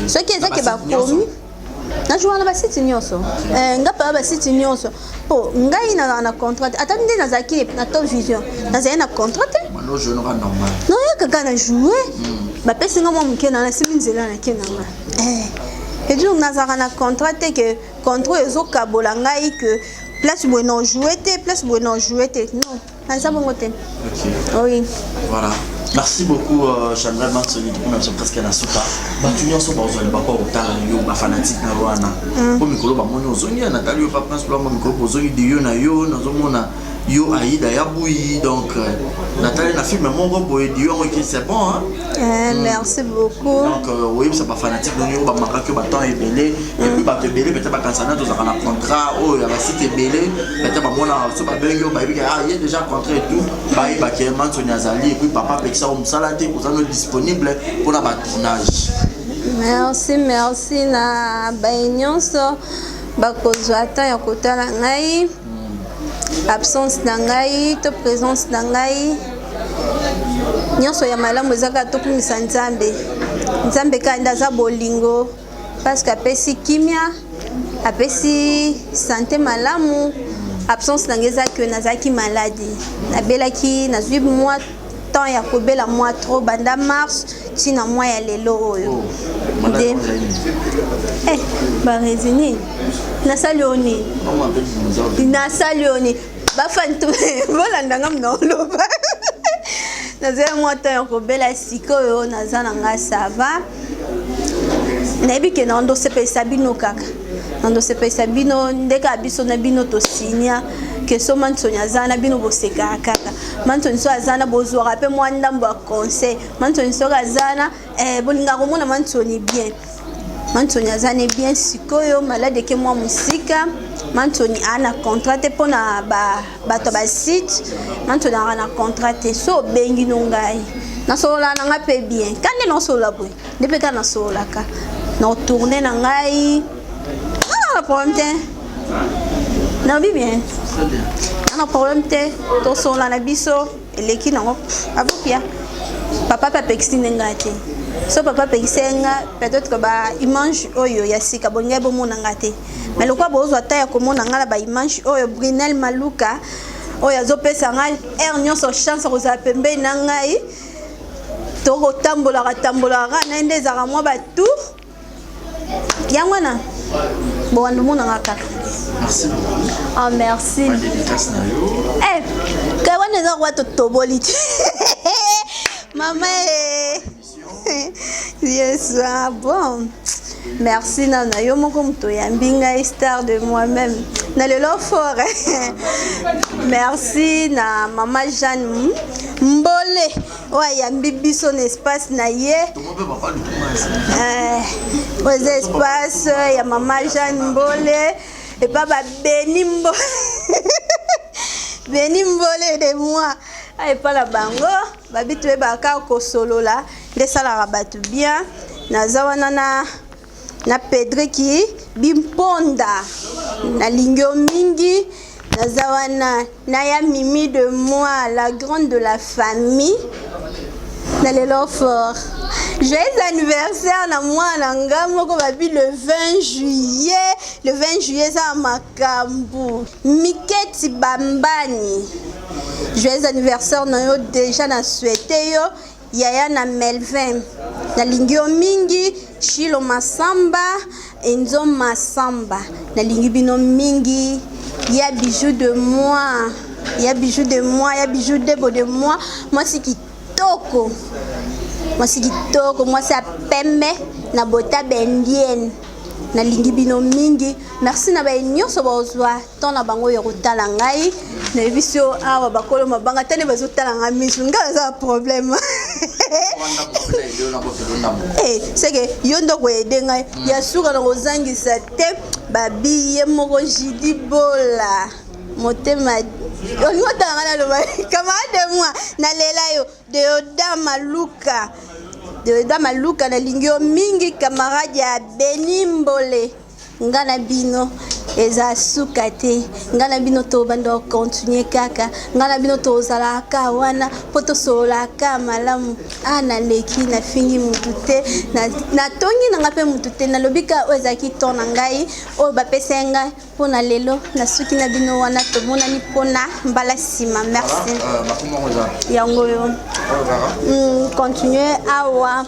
soki ezaki bakomi najoua na basite nyonso, nga paa basite nyonso mpo ngai nazala na contrat. Ata nde nazalaki na Top Vision, nazali na contrat te, noyaka kaka na joue, bapesi nga mwa moke na nasimi nzela nake na nga. Et nazalaka na contrat te ke contrat ezokabola ngai ke place boye na joue te, place boye na joue te, non, naza bongo te. Oui. Voilà. Merci beaucoup euh, Chandra Mansoni, tokomi na biso presque na suka. Bato nyonso bazwali bakwa kotala yo, bafanatique na yo wana. Po mikolo bamoni ozongi ya Natali yo pa Prince Lwambo, mikolo bozongi diyo na yo, nazomona yo Aïda ya Buyi, donc Natali na film moko boye diyo yango eke c'est bon hein. Merci beaucoup. Donc oyebisa bafanatique ndenge oyo bamakaki yo batemps ebele, et puis bato ebele peut-être bakanisa na tozalaka na contrat oyo ya basite ebele, peut-être bamonaka so babengi yo bayebi ke ah ye déjà contrat et tout, bayebaki Mansoni azali et puis papa apekisa yo mosala te, oza no disponible mpona batournage. Merci, merci na baye nyonso bakozwa temps ya kotala ngai, absence na ngai to présence na ngai nyonso ya malamu eza kaka tokumisa Nzambe. Nzambe kaka nde aza bolingo, parce que apesi kimia, apesi santé malamu. Absence na ngai eza ke nazalaki maladi, nabelaki, nazwi mwa temps ya kobela mwa trop banda mars ntina mwa ya lelo oyo. Nde barezi nini nasali oyo, nini nasali oyo, nini bafani bolanda nga mna oloba, nazali mwa temps ya kobela. Sikoyo naza na nga ça va, nayebi ke na ndosepelisa bino kaka, na ndosepelisa bino nde kaka biso na bino tosinya. Ke so Mansoni aza na bino bosekaka kaka. Mansoni so aza na bozwaka mpe mwa ndambo ya conseil. Mansoni soki aza na eh, bolingaka komona Mansoni bien. Mansoni aza ne bien sikoyo malade eke mwa mosika. Mansoni aa na contrat te mpo na ba bato ya basite. Mansoni aka na contrat te. So obengi no ngai nasolola na ngai mpe bien. Ka nde nasolola boye nde mpe kaka nasololaka na tourne na ngai na problème te nayobi bien na problème te tosolola na biso eleki nango avopia papa mpe apekisi nde ngai te so papa apekisi nga peut-être ba image oyo ya sika bolingai bomona nga te mais lokola bozwa ta ya komona nga na ba image oyo Brunel Maluka oyo azopesa ngai heure nyonso chance kozala pembeni na ngai tokotambolaka tambolaka na ye nde ezalaka mwa batour yango wana bowanda omonanga kaka. Merci beaucoup. Ah, merci. Ba dédicace na yo. Eh, kai wana eza kwa totoboli te. Mama eh. Yes, ah, bon. Merci nana yo moko moto oyambi ngai star de moi-même na lelo fort. Merci na mama Jeanne Mbole oyo ayambi biso na espace na ye. Oyo eza espace ya mama Jeanne Mbole epa ba Beni Mbole. Beni Mbole de moi epa na bango babi toyebaka kaka kosolola nde esalaka bato bien. Naza wana na Pedriki Bimponda, nalingi yo mingi. Naza wana na ya Mimi de moi, la grande de la famille, na lelo fort. Joyeux anniversaire na mwana nga moko babi le 20 juillet. Le 20 juillet eza makambo. Miketi Bambani, joyeux anniversaire na yo déjà na souhaité yo. Yaya na Melvin, nalingi yo mingi. Chilo Masamba, Enzo Masamba, nalingi bino mingi. Ya bijou de moi, ya bijou de moi, ya bijou debo de moi. Mwasi kitoko, mwasi kitoko, mwasi ya pembe na bota bendienne. Nalingi bino mingi. Merci na baye nyonso bozwa temps na bango ya kotala ngai. Nayebi yo awa bakolo mabanga tane bazotala ngai misu, ngai naza na problème. Eh, seke yo nde okoyede ngai ya suka na kozangisa te babi ye moko Jidi Bola motema olingi otala ngai naloba camarade de moi nalela yo Deoda Maluka, Deoda Maluka nalingi yo mingi camarade ya Beni Mbole. Nga na bino eza suka te, nga na bino tobanda kocontinue kaka, nga na bino tozalaka wana mpo tosololaka malamu. A naleki nafingi mutu te, natongi na nga mpe mutu te, nalobi kaka oyo ezalaki ton na ngai oyo bapesai ngai mpo na lelo. Nasuki na bino wana, tomonani mpona mbala nsima. Merci. Yango oyo continue awa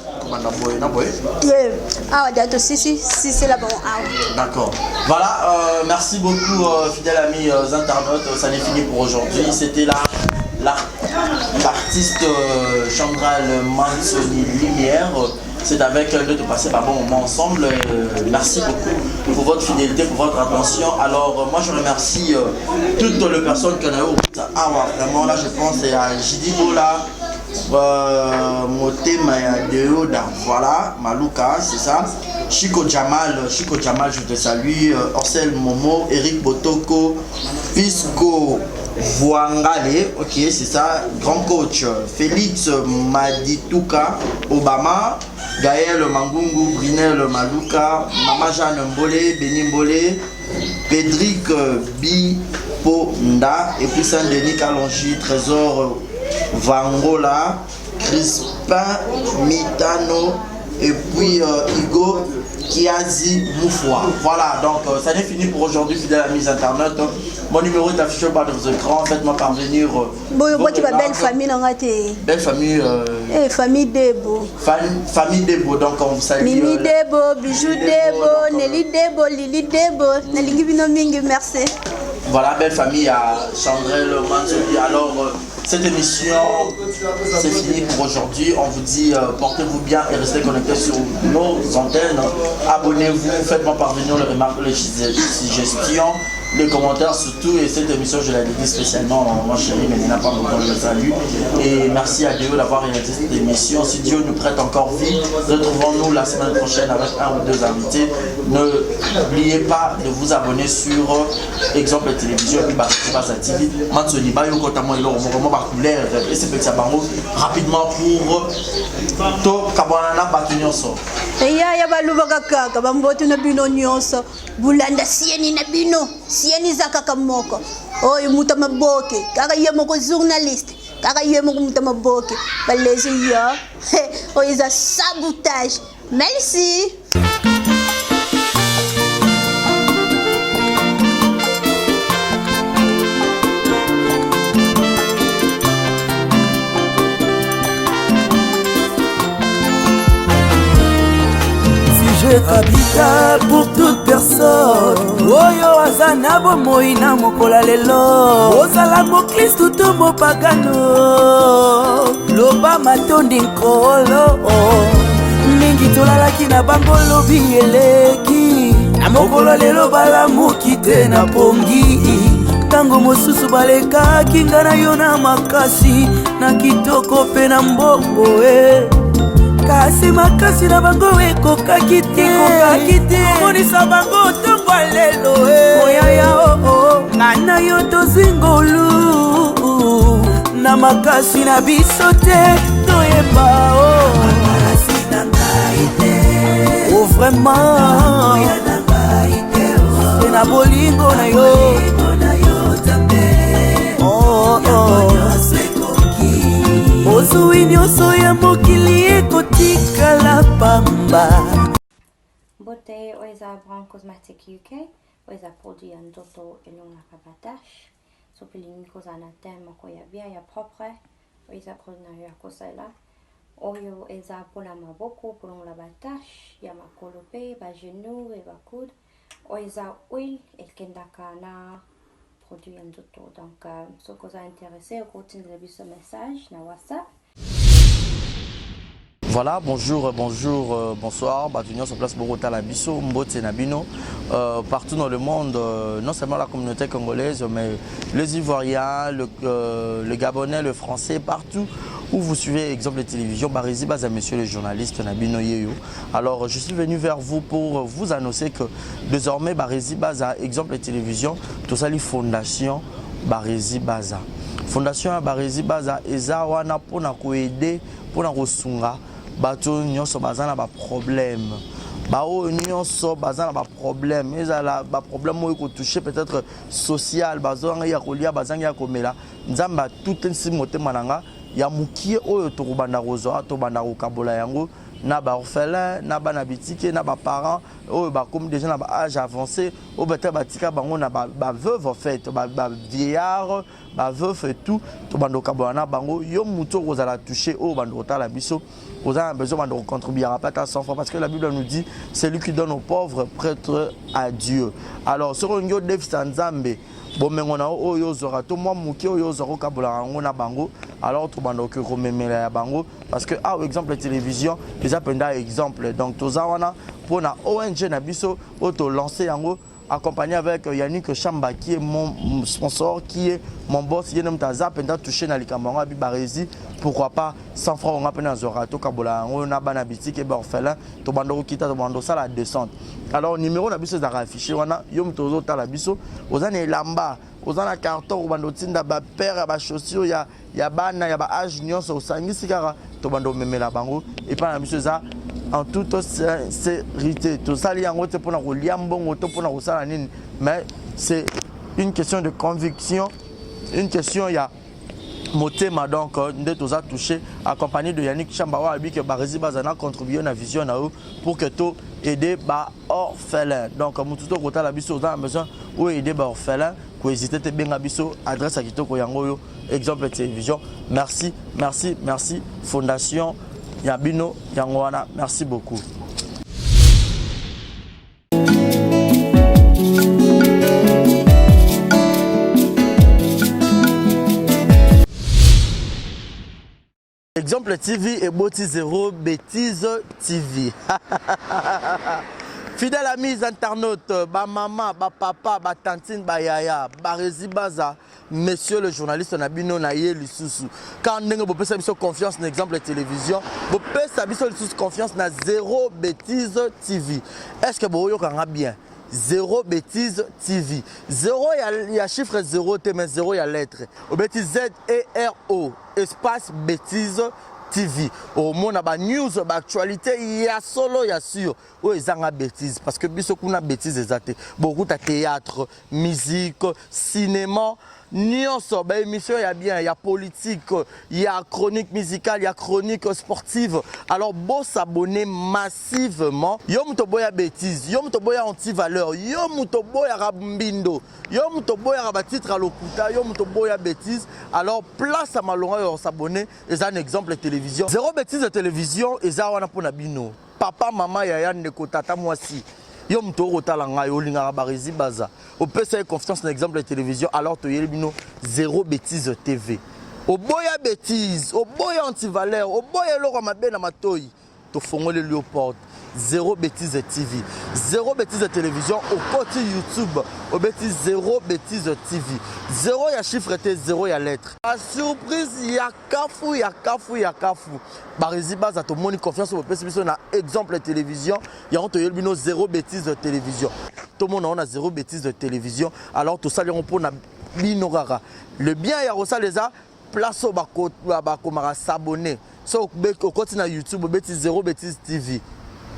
awa dia tosisi sisela bango awa. D'accord. Voilà, merci beaucoup, fidèles amis internautes. Ça n'est fini pour aujourd'hui. C'était là l'artiste Chandral Mansoni Lumière. C'est avec elle de passer un bon moment ensemble. Merci beaucoup pour votre fidélité, pour votre attention. Alors, moi, je remercie toutes les personnes qui ont eu. Ah, ouais, vraiment, là, je pense à Jidi Bola, Motema ya Deoda, voilà, Maluka, c'est ça. Chico Jamal, Chico Jamal, je te salue. Orcel Momo, Eric Botoko, Pisco Voangale, ok, c'est ça. Grand coach, Félix Madituka, Obama, Gaël Mangungu, Brinel Maluka, Mama Jeanne Mbole, Beni Mbole, Pédric Biponda, et puis Saint-Denis Kalonji, Trésor Vangola, Crispin Mitano, et puis Hugo Kiazi Moufoua. Voilà, donc ça n'est fini pour aujourd'hui, fidèles amis internautes. Mon numéro est affiché au bas de vos écrans. Faites-moi parvenir. Boyo, vos moi, tu vas belle remarques. famille, non, raté. Belle famille. Eh, famille Debo. Famille Debo, donc on vous salue. Mimi Debo, Bijou Mimi Debo, Debo, donc, Nelly Debo, Lili Debo. Nalingi bino mingi, merci. Voilà, belle famille à Chandrel Mansoni. Alors, cette émission, c'est fini pour aujourd'hui. On vous dit, portez-vous bien et restez connectés sur nos antennes. Abonnez-vous, faites-moi parvenir les remarques, les suggestions. Les commentaires surtout. Et cette émission, je la dédie spécialement à ma maman chérie, Mélina Pambokan, je la salue. Et merci à Dieu d'avoir réalisé cette émission. Si Dieu nous prête encore vie, retrouvons-nous la semaine prochaine avec un ou deux invités. N'oubliez pas de vous abonner sur Exemple Télévision et puis Baza TV. Matsoni bayo kota mo eloko moko mo ba couleur et c'est petit bango rapidement pour to kabwana na bato nyonso. Eyaya balubaka kaka bambote na bino nyonso bulanda sieni na bino sieni eza kaka moko oyo moto ya maboke kaka ye moko journaliste kaka ye moko moto ya maboke balezi yo oyo eza sabotage merci. Sujet capital pour toute personne oyo aza na bomoi na mokolo ya lelo ozala moklistu to mopagano loba matondi nkolo mingi tolalaki na bango lobi eleki na mokolo lelo balamuki te na pongi ntango mosusu balekaki nga na yo na makasi na kitoko mpe na mbongo e kasi makasi na bango ekokaki te komonisa bango ntongo ya lelo e oyaya oo oh, oh, nga na yo tozwi ngolu na makasi na biso te toyeba o oh. makasi na ngai te o vraiment se na bolingo na yo oh, oh. ozwi nyonso ya mokili ekotikala pamba. Mbote oyo eza Brown Cosmetic UK oyo eza produit ya nzoto elongaka ba tache soki olingi kozala na teint moko ya bien ya propre oyo eza produit na yo ya kosalela oyo eza mpona maboko kolongola ba tache ya makolo mpe ba genou e ba coude oyo eza huile ekendaka na produit ya nzoto donc euh, soki oza intéressé okotindela biso message na whatsapp. Voilà, bonjour, bonjour, euh, bonsoir. Bato nyonso place bokotala biso, mbote na bino. Partout dans le monde, non seulement la communauté congolaise, mais les Ivoiriens, le Gabonais, le Français, partout où vous suivez exemple de télévision, Barizi Baza, monsieur le journaliste Nabino Yeyo. Alors, je suis venu vers vous pour vous annoncer que désormais, Barizi Baza, exemple de télévision, tout ça, les fondation Barizi Baza. Fondation ya Barizi Baza, eza wana pona ko aider, pona kosunga bato nyonso baza na ba problème. Baoyo nyonso baza na ba problème, ezala ba problème oyo ko toucher peut-être social, bazangi ya kolia, bazangi ya komela. Nzambe atutisi motema na nga ya mokie oyo tokobanda kozwa, tobanda kokabola yango na ba orphelin, na bana bitike, na ba parents oyo bakomi déjà na ba âge avancé, oyo peut-être batika bango na ba, ba veuve en fait, ba, ba vieillard, ba veuf et tout, tobanda kokabola na bango. Yo moto okozala touché oyo banda kotala biso, oza na besoin banda kocontribuer pas ata 100 francs parce que la Bible nous dit celui qui donne aux pauvres prête à Dieu. Alors soki olingi odefisa Nzambe bomengo na yo oyo ozwaka to mwa moke oyo ozwaka okabolaka yango na bango, alors tobanda koke komemela ya bango parce que awa exemple ya télévision eza mpenza exemple. Donc toza wana mpona ONG na biso oyo tolance yango accompagné avec Yannick Chamba qui est mon sponsor, qui est mon boss, ye nde moto aza mpenza touché na likambo yango abi Barezi, pourquoi pas 100 francs nga mpe nazwaka tokabola yango na bana bitike ba orphelin, tobanda kokita tobanda kosala descente. Alors numéro na biso ezalaka affiché wana, yo moto ozotala biso oza na elamba, oza na carton, obanda otinda ba paire ya ba chaussure ya bana ya ba âge nyonso, osangisi kaka tobanda omemela bango epai na biso. Eza en toute sincérité, tosali yango te mpona kolia mbongo to mpona kosala nini, mais c'est une question de conviction, une question ya motema. Donc nde toza touché, accompagné de Yannick Chamba oyo alobi ke Barezi baza na contribuer na vision na yo pour que to aider ba orphelin. Donc motu to kotala biso oza na besoin oyo aider ba orphelin, kohésite te, benga biso, adresse ya kitoko yango oyo, exemple télévision. Merci, merci, merci. Fondation ya bino yango wana, merci beaucoup. Exemple TV eboti zéro bêtise TV. Fidèle amis internautes, ba mama, ba papa, ba tantine, ba yaya, Barezi Baza, monsieur le journaliste na bino na ye lisusu. Quand ndenge bopesa biso confiance na exemple télévision, bopesa biso lisusu confiance na Zéro Bêtise TV. Est-ce que boyoka nga bien? Zéro Bêtise TV. Zéro ya, ya chiffre zéro te mais zéro ya lettre. Obeti Z E R O espace bêtise TV. Omona ba news, ba actualité ya solo ya sûr. Oyo ezanga bêtise parce que biso kuna bêtise eza te. Bokuta théâtre, musique, cinéma, nyonso ba émission ya bien, ya politique, ya chronique musicale, ya chronique sportive. Alors bo s'abonner massivement. Yo moto boya bêtise, yo moto boya anti-valeur, yo moto boya mbindo, yo moto boya ba titre à lokuta, yo moto boya bêtise. Alors place à malonga yo s'abonner, eza un exemple de télévision. Zéro bêtise de télévision eza wana pona bino. Papa, mama, yaya, ndeko, tata, mwasi. Yo moto okotala ngai olingaka Barezi Baza, opesa ye confiance na exemple ya télévision. Alors toyeli bino Zéro Bêtise TV. Oboya bêtise, oboya antivaleur, oboya eloko ya mabe na matoi, tofongoleli yo porte. Zéro Bêtise TV, Zéro Bêtise télévision. Okoti YouTube, obeti Zéro Bêtise TV. Zéro ya chiffre te, zéro ya lettre. Surprise ya kafu, ya kafu, ya kafu. Barezi Baza, tomoni confiance oyo bopesi biso na exemple télévision, yango toyeli bino Zéro Bêtise télévision. Tomona ngo na Zéro Bêtise télévision. Alors tosali yango mpona bino kaka. Le bien ya kosala eza place oyo bakomaka s'abonner. So okoti na YouTube, obeti Zéro Bêtise TV,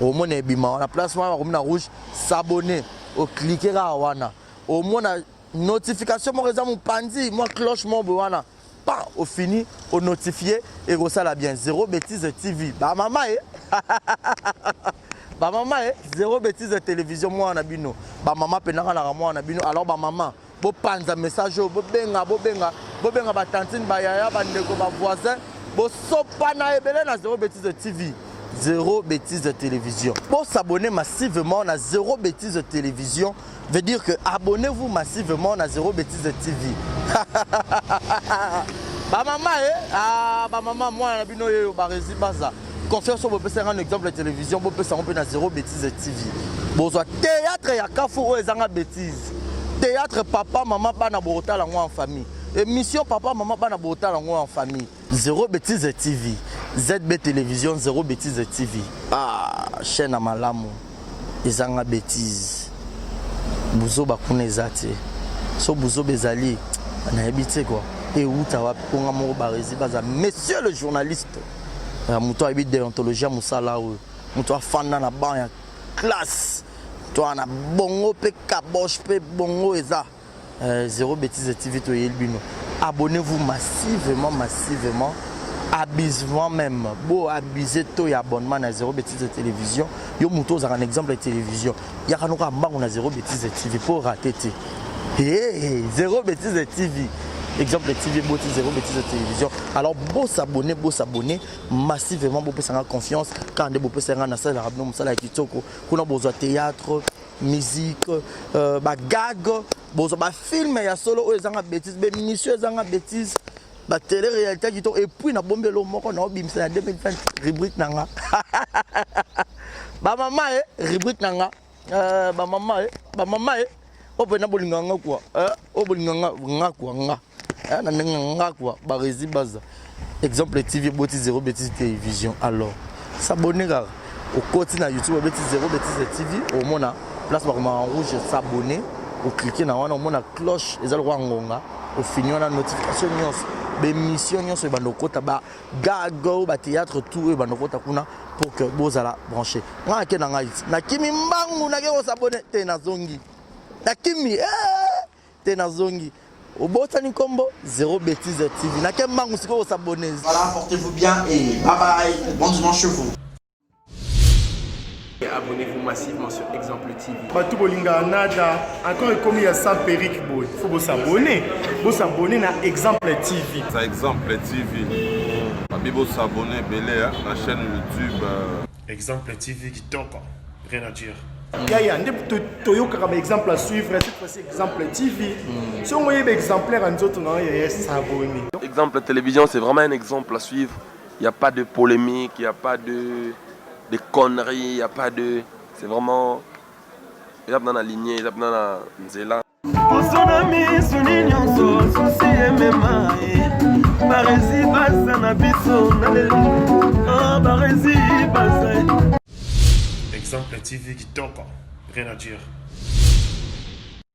omona ebima wana, place wana bakomi na rouge s'abonner. Ocliquer kaka wana, omona notification moko eza mopanzi, mwa cloche moko boye wana, pa ofini onotifie, ekosala bien. Zéro Bêtise TV, bamama e bamama e, Zéro Bêtise télévision, mwana na bino, bamama mpendaka naka mwana na bino. Alors bamama, bopanza message oyo, bobenga, bobenga, bobenga batantine, bayaya, bandeko, bavoisin, bosopana ebele na Zéro Bêtise TV, Zéro Bêtise télévision. Bosabonner massivement na Zéro Bêtise télévision, veut dire que abonnez-vous massivement na Zéro Bêtise TV. Bamama e, ah, bamama, mwana na bino oyo Barezi Baza, confiance oyo bopesa nga na exemple ya télévision, bopesa yango mpe na Zéro Bêtise TV. Bozwa théâtre ya kafu oyo ezanga bêtise. Théâtre papa, mama, bana bokotala yango en famille. Émission papa, mama, bana bokotala yango en famille. Zéro Bêtise TV, ZB télévision, Zéro Bêtise TV. Ah, chaîne ya malamu ezanga bêtise. Buzoba kuna eza te. So buzoba ezali, nayebi te kua euta wapi. Mponga moko Barezi Baza, monsieur le journaliste, ya moto ayebi déontologie ya mosala oyo, moto afanda na banc ya classe to na bongo mpe kaboche mpe bongo eza Zéro Bêtise TV. Toyeli bino, abonnez-vous massivement, massivement, abusivement même. Bo abuse to ya abonnement na Zéro Bêtise télévision. Yo moto ozalaka na exemple ya télévision, yaka noka mbango na Zéro Bêtise TV mpo rater te. Hey, Zéro Bêtise TV, exemple TV boti Zéro Bêtise télévision. Alors bosabonner, bosabonner massivement, bopesanga confiance kaka nde bopesanga, nasalelaka bino mosala ya kitoko. Kuna bozwa théâtre, musique, bagag, bozwa bafilm ya solo oyo ezanga bêtise, bémission ezanga bêtise, batélé réalité kitoko. Et puis nabombi eloko moko naobimisa na 2020, rubrique na nga bamama e, rubrique na nga bamama e, bamama e oyo mpena bolinga nga kua, oyo bolinga nga nga kua nga na ndenge nga kua. Barezi Baza, exemple TV eboti Zéro Bêtise télévision. Alors s'abonner kaka. Okoti na YouTube, obeti Zéro Bêtise TV, omona place bakomaka en rouge s'abonner. Ocliquer na wana, omona cloche eza lokola ngonga. Ofini wana, notification nyonso, bémission nyonso ebanda okota, bagag oyo, bathéâtre, tout oyo ebanda okota kuna pour que bozala branché. Ngai ake na ngai, nakimi mbangu, nake kos'abonner te, nazongi, nakimi te, nazongi. Obotani nkombo Zéro Bêtise TV, nake mbangu sikoyo kos'abonner. Voilà, portez-vous bien et bye bye. Bon dimanche chez vous. Et abonnez-vous massivement sur Exemple TV. Bato bolingaka nada encore ekomi ya sans perruque boye, faut bos'abonner, bos'abonner na Exemple TV. Ça, Exemple TV, babi bosabonner ebele na chaîne YouTube. Exemple TV kitoko, rien à dire. Yaya nde toyokaka baexemple à suivre, cette fois-ci Exemple TV. Soki oyeba exemplaire ya nzoto na yo, yaya, s'abonner. Exemple télévision, c'est vraiment un exemple à suivre. Il n'y a pas de polémique, il n'y a pas de conneries, il n'y a pas de. C'est vraiment. Eza mpena na lignée, eza mpena na nzela. Poso na misuni nyonso susi emema ye barezi baza na biso na lelo ah, barezi baza. Exemple TV kitoko, rien à dire.